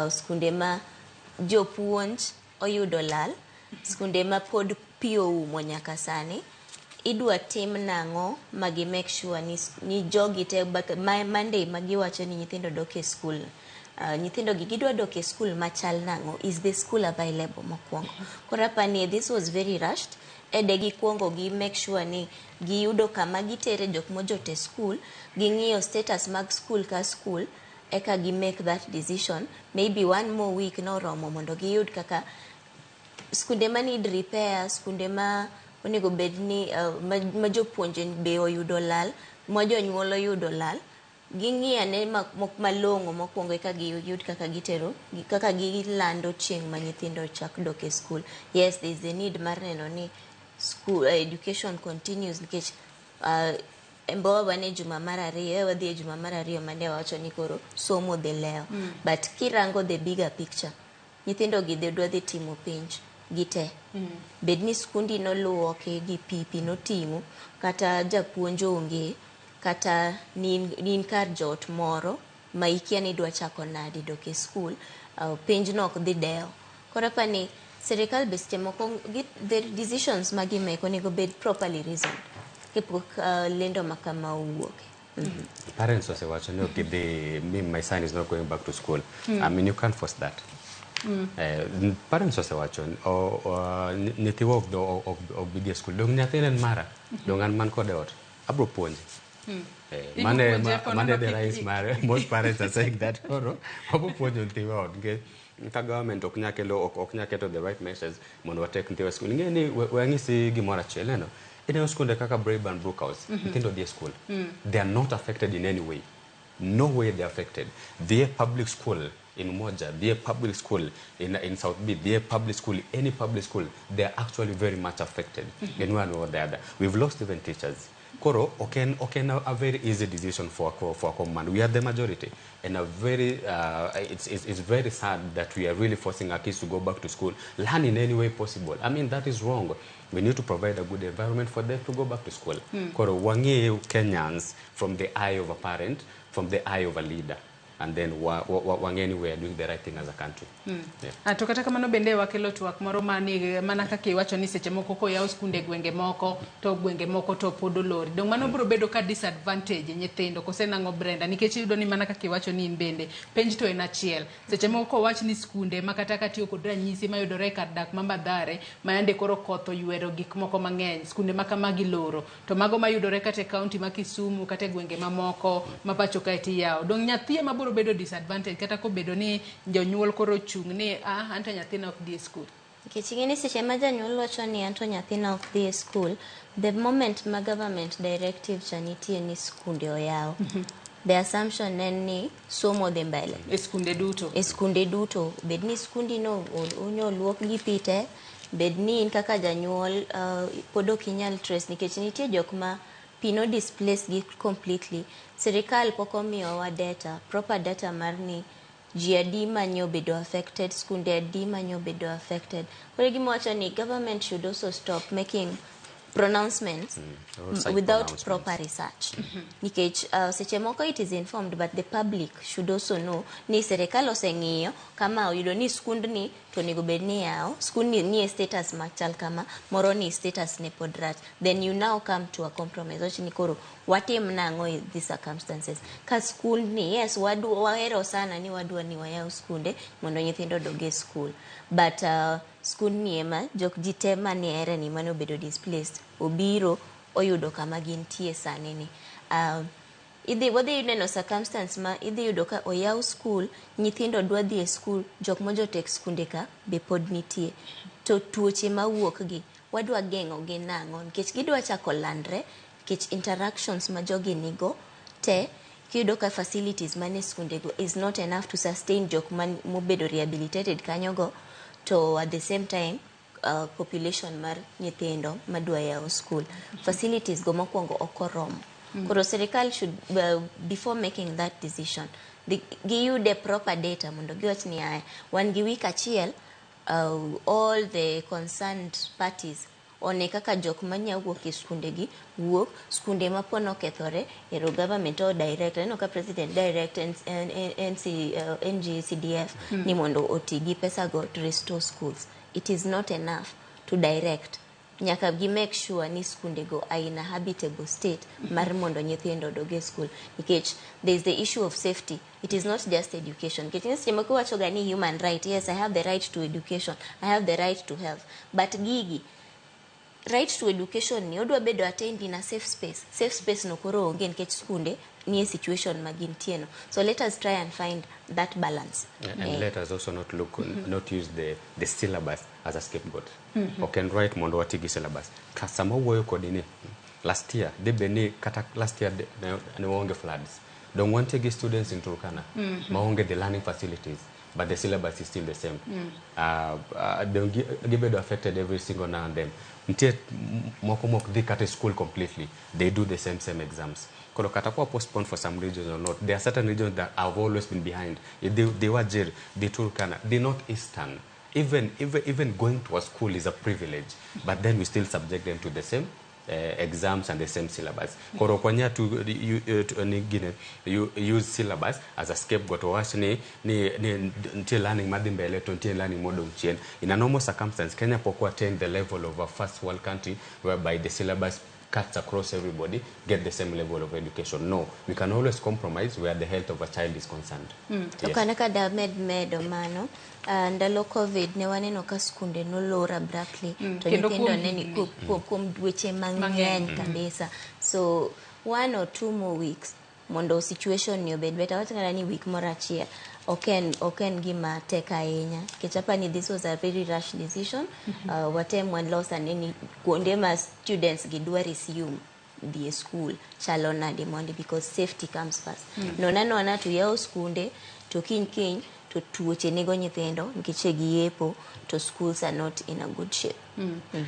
skunde ma jopuonj oyudo lal, skunde ma pod pi oumo nyaka sani. Idwa tim nang'o ma gi make sure ni jogi te Monday ma giwacho ni nyithindo dok e school, nyithindo gi gidwa dok e school machal nang'o? Is the school available mokwongo? Koro apani this was very rushed. Ede gikwongo gi make sure ni giyudo kama gitere jok mojot e school, ging'iyo status mag school ka school, eka gi make that decision. Maybe one more week noromo mondo giyud kaka skunde ma need repair, skunde ma onego bed ni ma jopuonje be oyudo lal, ma jonyuol oyudo lal, ging'i ane malong'o mokwongo eka giyud kaka gitero, kaka gilando chieng' ma nyithindo chak dok e school. Yes, there is a need mar neno ni school education continues nikech Embowa wan e juma mar ariyo, wadhi e juma mar ariyo mane wawacho ni koro somo dhi lewo. But kirango the bigger picture, nyithindo gi dwa dhi timo penj gite. Bed ni skundi noluoki gi pi, pi noting'o, kata japuonj onge, kata ni in kar jot moro ma ikia ni idwa chako nade dok e school, penj no ok dhi dewo. Koro apani sirikal be seche moko the decisions ma gimake onego bed properly reasoned kapok lendo ma kama owuok. Parents osewacho ni ok gidhi, me, my son is not going back to school. I mean, you can't force that. Parents osewacho nyithiwa ok bi dhi e school. Dong nyathina en mara, dong an man kode ot, abro puonje. Mane mane the rise mare. Most parents are saying that koro wabo puonjo nyithiwa ot nikech ka government ok nyal kelo ok nyal keto the right measures mondo watek nyithiwa e school. Ing'e ni we ang'isi gimoro achiel neno. Ineno skunde kaka Braeburn, Brookhouse, nyithindo dhi e school. They are not affected in any way. No way they are affected. Dhi e public school in Umoja, dhi e public school in South B, dhi e public school, any public school, they are actually very much affected in one way or the other. We've lost even teachers. Koro, ok en a very easy decision for a command. We are the majority. And a very, it's very sad that we are really forcing our kids to go back to school, learn in any way possible. I mean, that is wrong. We need to provide a good environment for them to go back to school. Koro, wang'e Kenyans from the eye of a parent, from the eye of a leader. And then wang'e ni we are doing the right thing as a country. Yeah. Ah, to kata kamano bende wakelo twak moro mani mana kaka iwacho ni seche moko koyaw skunde e gwenge moko to gwenge moko to pod olori. Dong mano biro bedo ka disadvantage nyithindo kose nang'o Brenda nikech iyudo ni mana kaka iwacho ni in bende penj to en achiel. Seche moko kowach ni skunde ma kata katiyo kod ranyisi mayudore e kar dak ma Mathare ma yande koro koth oywero gik moko mang'eny skunde ma kamagi loro to mago mayudore kata e kaunti ma Kisumu kata e gwenge mamoko ma pacho kae tiyawo. Dong nyathi ema biro bedo disadvantage kata kobedo ni jonyuol koro ochung' ni ah anto nyathina ok dhi e skul. Nikech ing'e ni seche ma janyuol wacho ni anto nyathina ok dhi e skul, the moment ma government directive cha nitie ni skunde oyaw, the assumption en ni somo dhi mbele. E skunde duto. E skunde duto. Bed ni skundi no onyo luok gi pi te, bed ni in kaka janyuol pod ok inyal trace nikech nitie jok ma pi no displace gi completely. Sirikal pok omiyowa data, proper data mar ni ji adi manye obedo affected, skunde adi manye obedo affected. Koro gima wacho ni government should also stop making pronouncements roadside without pronouncements. Proper research. Nikech seche moko it is informed, but the public should also know ni sirikal oseng'iyo kama oyudo ni skundni to onego bed ni yawo, skundni nie status machal kama, moro ni status ne pod rach. Then you now come to a compromise. Wach ni koro watim nang'o in these circumstances. Ka skundni, yes, wahero sana ni wadwa ni wayaw skunde mondo nyithindo odog e school. But skundni ema jok ji te mane ere ni mane obedo displaced obiro oyudo kama gintie sani ni. Idhi wadhi neno circumstance ma idhi yudo ka oyaw school, nyithindo dwa dhi e school, jok mojotek skunde ka be pod nitie. To tuoche mawuok gi, wadwa geng'o gi nang'o? Nikech gidwa chako landre, nikech interactions ma jogi nigo te, kiyudo ka facilities mane skunde go is not enough to sustain jok man mobedo rehabilitated kanyogo, to at the same time population mar nyithindo madwa yawo school. Facilities go mokwongo ok oromo. Koro sirikal should, before making that decision, giyude proper data mondo giwach ni aya, wan gi week achiel, all the concerned parties one kaka jok manya wuok e skunde gi wuok, skunde ma po nokethore, ero government o direct, aneno ka president direct NC, NGCDF ni mondo oti gi pesa go to restore schools. It is not enough to direct. Nyaka gi make sure ni skunde go are in a habitable state mar mondo nyithindo odog e school. Nikech there is the issue of safety. It is not just education. Nikech seche moko iwacho ga ni human right. Yes, I have the right to education. I have the right to health. But gigi, right to education ni odwa bedo attained in a safe space. Safe space no koro onge nikech skunde nie situation ma gintie no. So let us try and find that balance. Yeah, and let us also not look, not use the syllabus as a scapegoat. Ok en right mondo wati gi syllabus. Ka sama wuoyo kodi ni last year, dhi bed ni kata last year ne waonge floods. Dong wantie gi students in Turkana maonge the learning facilities, but the syllabus is still the same. Dong gibedo affected every single now and then. Nitie moko mok dhi kata e school completely. They do the same exams. Koro kata kwa postpone for some regions or not, there are certain regions that have always been behind. The Wajir, the Turkana, the Northeastern. Even going to a school is a privilege, but then we still subject them to the same exams and the same syllabus. Koro kwanya to ni gine, you use syllabus as a scapegoat. Wach ni nitie learning madhi mbele to nitie learning modong chien. In a normal circumstance, Kenya pok attain the level of a first world country whereby the syllabus cuts across everybody, get the same level of education. No, we can always compromise where the health of a child is concerned. To Yes. kana ka da med medo mano, ndalo COVID ne waneno ka skunde nolor abruptly. To Kendo nyithindo kuom ne ni higni. kuom dweche mang'eny Mang'eny. Kabisa. So 1 or 2 more weeks mondo situation ni obed better. Wach kata ni week moro achiel ok en gima tek ahinya. Nikech apani this was a very rash decision. Watem walos ane ni kuonde ma students gi dwa resume dhi e school chalo nade mondi, because safety comes first. Non anona to yawo skunde to kiny kiny to tuoche nego nyithindo nikech e giyepo to schools are not in a good shape.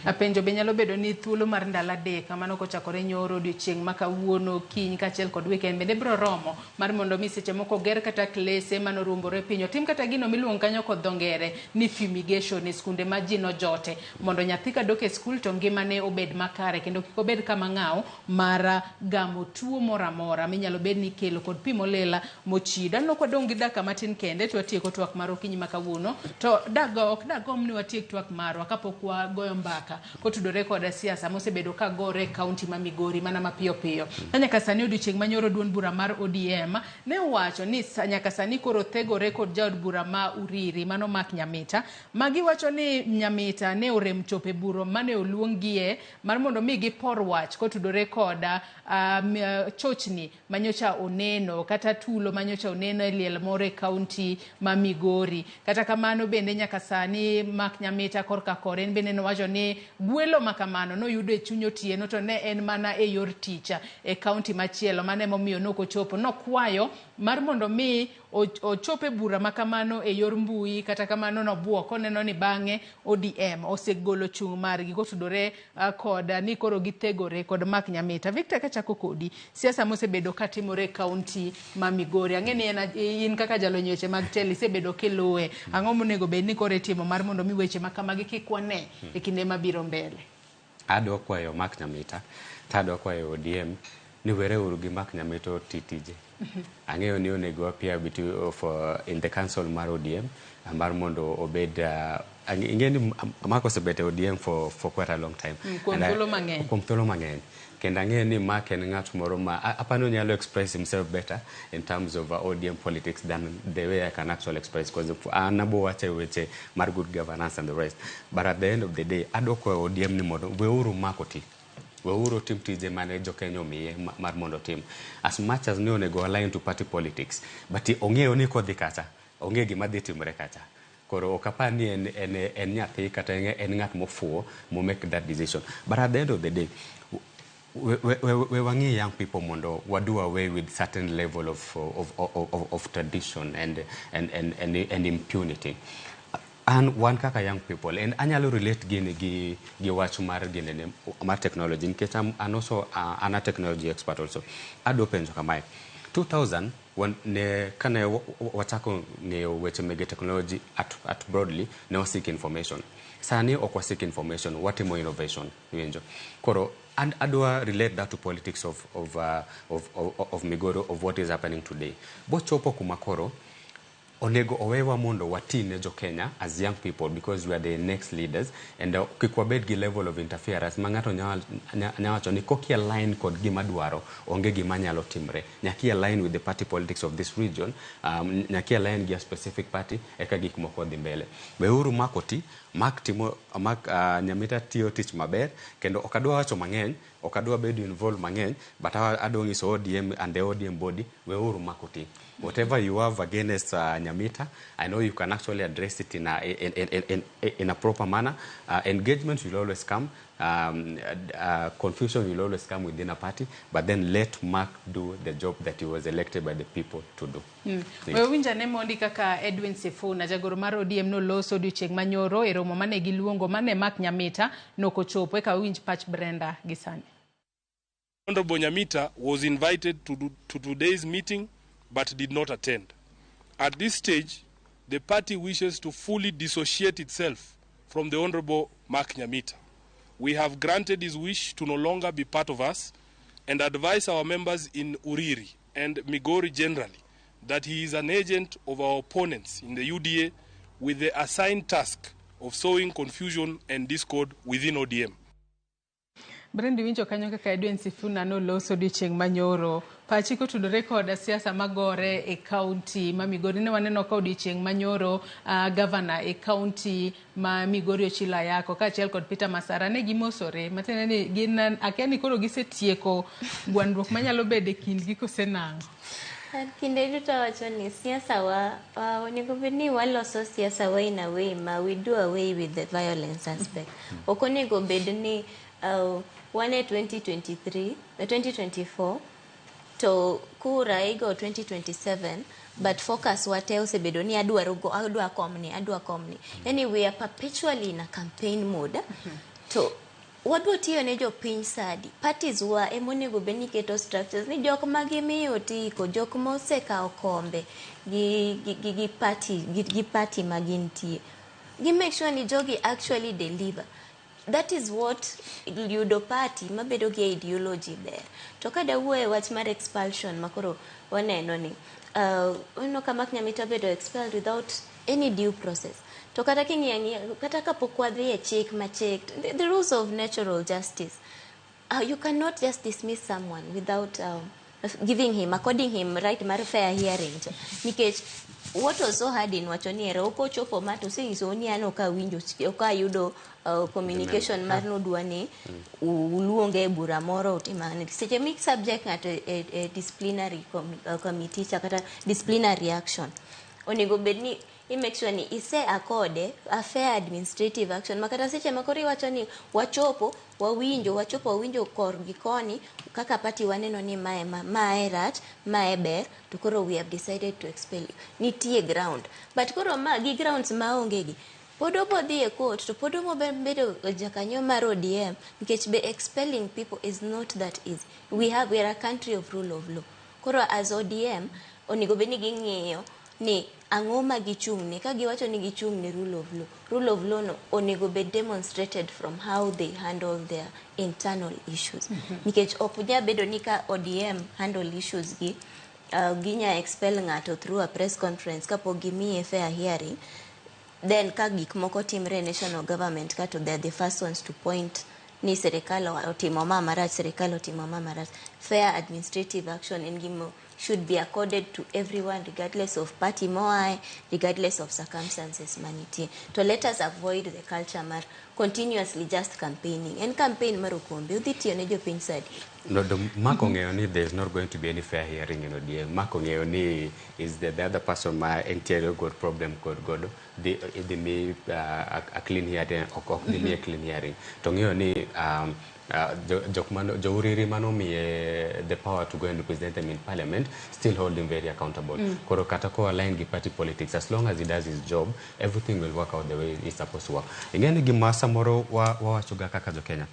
Apenjo be nyalo bedo ni thuolo mar ndalo 3 mano kochakore nyoro odiochieng' ma kawuono kiny kaachiel kod weekend bende biro romo mar mondo mi seche moko ger kata klese manoruombore piny otim kata gino miluongo kanyo kod dho ngere ni fumigation e skunde ma ji nojote mondo nyathi kadok e skul to ngimane obed makare kendo kik obed kama ng'aw mar gamo tuo moro amora minyalo bed ni ikelo kod pi molil mochido. Aneno kwadong' gi dakika matin kende to watieko twak mar okinyi ma kawuono to ok dagomb ni watiek twak marwa kapok wagoyo mbaka kotudore kod siasa mosebedo ka gore e kaunti ma Migori mana mapiyo piyo. Ka nyaka sani odiochieng' manyoro duond bura mar ODM ne owacho ni nyaka sani koro thegore kod jaod bura ma Uriri mano Mark Nyamita. Magi wacho ni Nyamita ne orem chopo e buro mane oluonggie mar mondo mi gipor wach kotudore kod chochni manyocha oneno kata tulo manyocha oneno e liel moro e kaunti ma Migori. Kata kamano bende nyaka sani Mark Nyamita korka kore en bende nowacho ni gwelo makamano noyudo e chuny otieno to ne en mana e yor tich e kaunti machielo mano emomiyo nokochopo. Nokwayo mar mondo mi ochop e bura makamano e yor mbui, kata kamano nobuok koneno ni bang'e ODM osegolo chung' margi kotudore kod ni koro githegore kod Mark Nyamita. Victor, kachako kodi, siasa mosebedo katimore e kaunti ma Migori, ang'e ni in kaka jalony weche mag telo isebedo kiluwe, ang'o monego bed ni koro itimo mar mondo mi weche makamagi kik wane e kinde mabiro mbele? Adwa kwayo Mark Nyamita to adwa kwayo ODM ni were uru gi Mark Nyamita oti tije. Ang'eyo ni onego appear for in the council mar ODM mar mondo obed ing'e ni Mark osebet e ODM for quite a long time. Kuom thuolo mang'eny. Kuom thuolo mang'eny. Kendo ang'eyo ni Mark en ng'at moro ma apani onyalo express himself better in terms of ODM politics than the way I can actually express, because an abo wacho weche mar good governance and the rest. But at the end of the day, adwa kwayo ODM ni mondo weuru Mark oti. Weuru tim tije mane jokenya omiye mar mondo otim. As much as ni onego align to party politics, but ong'eyo ni kodhi kacha, ong'e gima dhi timore kacha. Koro ok apar ni en nyathi kata en ng'at mofuwo mo make that decision. But at the end of the day, we wang'i young people mondo wado away with certain level of tradition and impunity. And one kaka young people, and anyalo relate gini gi wach mar gini mar technology nikech an also an a technology expert also. Adwa penjo kamae, 2000 ne kane wachako ng'eyo weche mege technology at broadly, ne waseek information. Sani ok waseek information, watimo innovation, iwinjo. Koro and adwa relate that to politics of Migori, of what is happening today. Bochopo kuma koro onego owewa mondo wati ne jo Kenya as young people, because we are the next leaders, and kik wabed gi level of interference ma ng'ato nyalo wacho ni koki align kod gima dwaro onge gima nyalo timre. Nyaka align with the party politics of this region, nyaka align gi a specific party eka gik moko dhi mbele. Weuru Mark oti, Mark timo Mark Nyamita tiyo tich maber, kendo ok adwa wacho mang'eny, ok adwa bedo involved mang'eny, but adwa nyiso ODM and the ODM body, weuru Mark oti. Whatever you have against Nyamita, I know you can actually address it in a proper manner. Engagement will always come. Confusion will always come within a party, but then let Mark do the job that he was elected by the people to do. We winja ne mondi kaka Edwin Sifuna jagoro mar ODM noloso odiochieng' manyoro e romo mane giluongo mane Mark Nyamita nokochopo. Eka winj pach Brenda gi sani. Honorable Nyamita was invited to today's meeting but did not attend. At this stage, the party wishes to fully dissociate itself from the Honorable Mark Nyamita. We have granted his wish to no longer be part of us and advise our members in Uriri and Migori generally that he is an agent of our opponents in the UDA with the assigned task of sowing confusion and discord within ODM. Brenda, winjo kanyo kaka Edwin Sifuna noloso odiochieng' manyoro. Pachi kotudore kod siasa magore e kaunti ma Migori. Ne waneno ka odiochieng' manyoro gavana e kaunti ma Migori Ochilo Ayako kaachiel kod Peter Masara ne gimosore. Matiende ni gin akia ni koro gisetieko gwandruok manyalo bedo e kindgi kose nang'o. Kinde duto awacho ni siasa wa onego bed ni waloso siasa wa in a way ma we do away with the violence aspect. Ok onego bed ni wan e 2023, 2024 to kura igo 2027 But focus wate osebedo ni adwaro go, adwa komni, adwa komni. Yani we are perpetually in a campaign mode. To wadwa tiyo ne jopiny sadi. Parties wa emonego bed ni keto structures ni jok ma gimiyo otiko, jok ma osekawo kombe gi party, gi party ma gintie. Gi make sure ni jogi actually deliver. That is what yudo party mabedo gi ideology ber. To ka dawuoyo e wach mar expulsion makoro waneno ni waneno ka Mark Nyamita obedo expelled without any due process. To kata king'iyo ang'iya, kata kapok wadhi e chik machik, the rules of natural justice, you cannot just dismiss someone without giving him, according him right mar fair hearing. Nikech what was so hard in wacho ni ere ok ochopo ma to osenyisou ni an ok awinjo, ok ayudo communication mar nudwa ni uluonge e bura moro utim ang'o. Seche mi subject ng'ato e disciplinary committee cha kata disciplinary action, onego bed ni i make sure ni ise akode a fair administrative action ma kata seche ma koro iwacho ni wachopo wawinjo, wachopo wawinjo kor gi koni kaka party waneno ni mae mae rach, mae ber, to koro we have decided to expel you. Nitie ground, but koro ma gi grounds maonge gi pod obo dhi e court to pod obo bedo jakanyo mar ODM nikech be expelling people is not that easy. We are a country of rule of law. Koro as ODM onego bed ni ging'iyo ni ang'o ma gichung'ne. Ka giwacho ni gichung' ne rule of law, rule of law no onego bed demonstrated from how they handle their internal issues. Nikech ok nyal bedo ni ka ODM handle issues gi, ginya expel ng'ato through a press conference kapok gimiye fair hearing, then ka gik moko timre e national government ka to they are the first ones to point ni sirikal otimo ma marach, sirikal otimo ma marach. Fair administrative action en gima should be accorded to everyone regardless of party moae, regardless of circumstances manitie. To let us avoid the culture mar continuously just campaigning. En campaign mar okombe, udhi tiyo ne jopiny sadi. No, do Mark ong'eyo ni there is not going to be any fair hearing in ODM. Mark ong'eyo ni is the other person ma entiere god problem kod godo dhi idhi mi a clean hearing, ok dhi miye clean hearing. To ong'eyo ni jok mano jouriri mano miye the power to go and represent them in parliament still hold him very accountable. Koro kata ko align gi party politics, as long as he does his job, everything will work out the way it's supposed to work. Ing'e ni gima samoro wawachoga kaka jo Kenya.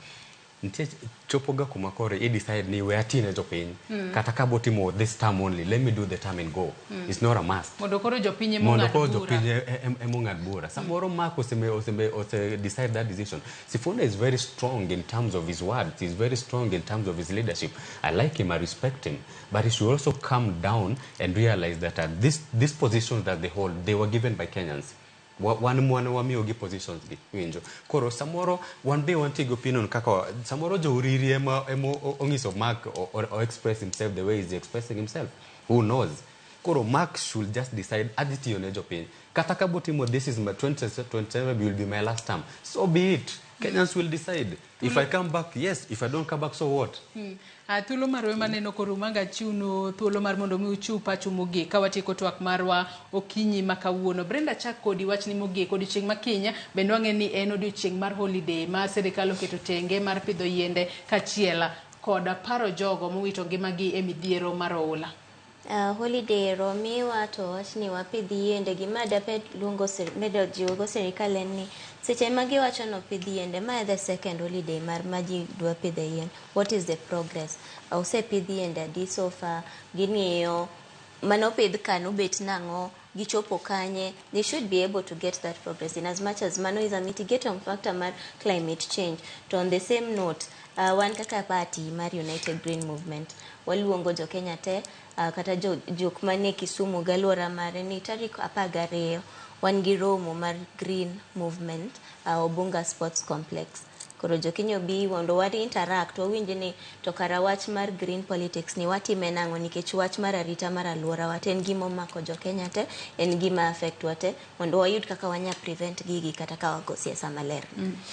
Nitie chopoga kuma koro i decide ni we ati ne jopiny. Kata ka botimo this term only, let me do the term and go. It's not a must. Mondo koro jopiny mondo emong'ad koro bura. Jopiny emong'ad bura. Samoro Mark ose decide that decision. Sifuna is very strong in terms of his words. He's very strong in terms of his leadership. I like him, I respect him. But he should also come down and realize that these positions that they hold, they were given by Kenyans. Wan mwana wamiyogi positions gi winjo koro samoro wan be wantie gi opinion kaka samoro jouriri ema ong'iso Mark o express himself the way he's expressing himself. Who knows? Koro Mark should just decide adhi tiyo ne jopiny kata ka botimo this is my 2027 will be my last term, so be it. Kenyans will decide. If I come back, yes. If I don't come back, so what? Thuolo marwa maneno koro manga chiwnu thuolo mar mondo mi uchiw pachu mogik ka watieko twak marwa okinyi ma kawuono. Brenda, chak kodi wachni mogik. Odiochieng' ma kiny bende wang'e ni en odiochieng' mar holiday ma sirikal oketo tenge mar pidho yiende kaachiel kod paro jogo mowito ngimagi e midhiero mar oula. Holiday ero miwa to wach ni wapidh yiende. Gima dapet luongo medo jiwogo sirikal en ni seche ma giwacho ni opidh yiende, ma e the second holiday mar ma ji dwa pidho yien. What is the progress? Osepidh yiende adi so far? Ging'iyo manopidh ka nobet nang'o? Gichopo kanye? They should be able to get that progress in as much as mano is a mitigating factor mar climate change. To on the same note, wan kaka party mar United Green Movement waluongo jo Kenya te, kata jok manie Kisumu gi alwora mare ni tarik 12 wan gi romo mar Green Movement, Obunga Sports Complex. Koro jokinyo bi mondo wa interact, wawinj ni to kara wach mar green politics ni watime nang'o, nikech wach mar arita mar alwora wa te en gima omako jo Kenya te, en gima affect wa te, mondo wayud kaka wanya prevent gigi kata ka wago siasa maler.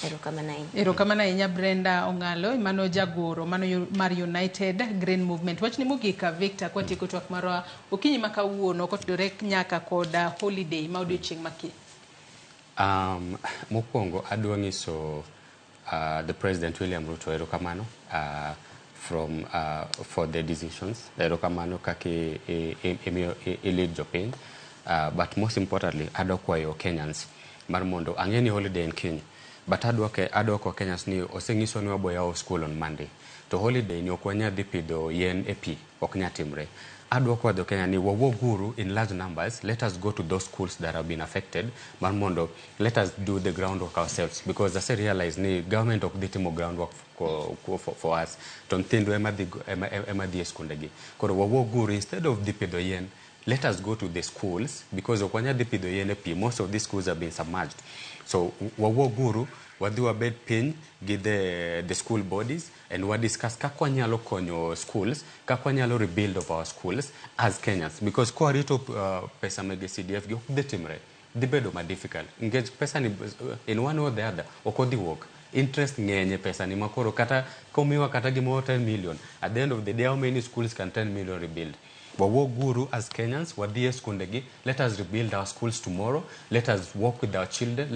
Erokamano ahinya. Erokamano ahinya Brenda Ong'alo, mano jagoro mano mar United Green Movement. Wachni mogik Victor, kwatieko twak marwa okinyi ma kawuono kotudore nyaka kod holiday ma odiochieng' ma kiny. Mokwongo adwa nyiso the President William Ruto erokamano From for the decisions. Erokamano kaka imiyo i lead jopiny. But most importantly, adwa kwayo Kenyans mar mondo ang'e ni holiday en kiny. But adwa kwa Kenyans ni oseng'iswa ni wabo yawo school on Monday. To holiday ni ok wanyal dhi pidho yien e pi, ok nyal timre. Adwa kwayo jo Kenya ni wawuog uru in large numbers, let us go to those schools that have been affected, mar mondo let us do the groundwork ourselves because ase realize ni government ok dhi timo groundwork for us. To nyithindwa ema dhi e skundegi. Koro wawuog uru instead of dhi pidho yien, let us go to the schools because ok wanyal dhi pidho yien e pi. Most of these schools have been submerged. So wawuog uru, wadhi wabed piny gi the school bodies and wa discuss kaka wanyalo konyo schools, kaka wanyalo rebuild of our schools as Kenyans. Because kwarito pesa mege CDF gi ok dhi timre, dhi bedo ma difficult. Nikech pesa ni in one way or the other ok odhi wuok. Interest ng'eny e pesa ni makoro kata komiwa kata gimoro 10 million, at the end of the day how many schools can 10 million rebuild? Wawuog uru as Kenyans, wadhi e skundegi, let us rebuild our schools tomorrow, let us work with our children,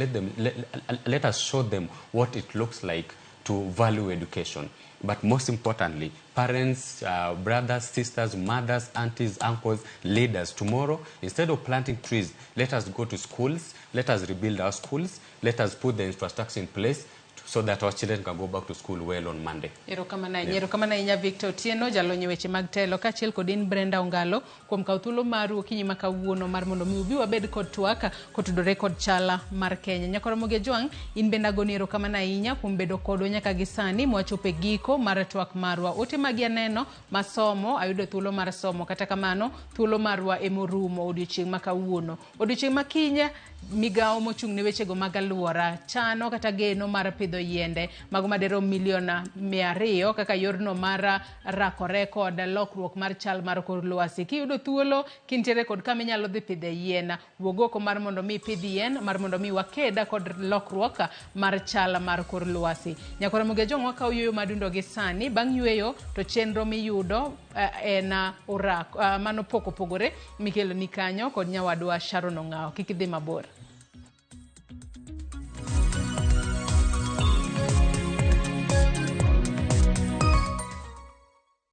let us show them what it looks like to value education. But most importantly, parents, brothers, sisters, mothers, aunties, uncles, leaders, tomorrow, instead of planting trees, let us go to schools, let us rebuild our schools, let us put the infrastructure in place so that our children can go back to school well on Monday. Erokamano ahinya, erokamano ahinya Victor Otieno, jalony e weche mag telo, kaachiel kod in Brenda Ongalo kuom kawo thuolo maru okinyi ma kawuono mar mondo mi ubi wabed kod twak kotudore kod chala mar Kenya. Nyakoro Ramogi Ojwang', in bende agoni erokamano ahinya kuom bedo kodwa nyaka gi sani mwachopo e giko mar twak marwa. Ote magi aneno masomo, ayudo thuolo mar somo, kata kamano thuolo marwa emorumo odiochieng' ma kawuono. Odiochieng' ma kiny migawo mochung' ne wechego mag alwora chano kata geno mar pidho yiende mago madirom milion 200 kaka yorno mar rakore kod lokruok mar chal mar kor lwasi. Kiyudo thuolo kintiere kod kama inyalo dhi pidhe yien, wuog oko mar mondo mi ipidh yien mar mondo mi waked kod lokruok mar chal mar kor lwasi. Nyakoro Ramogi Ojwang' wakawo yueyo madundo gi sani, bang' yueyo to chenro miyudo en orak mano pok opogore mikelo ni kanyo kod nyawadwa Sharon Ong'awo. Kik idhi mabor.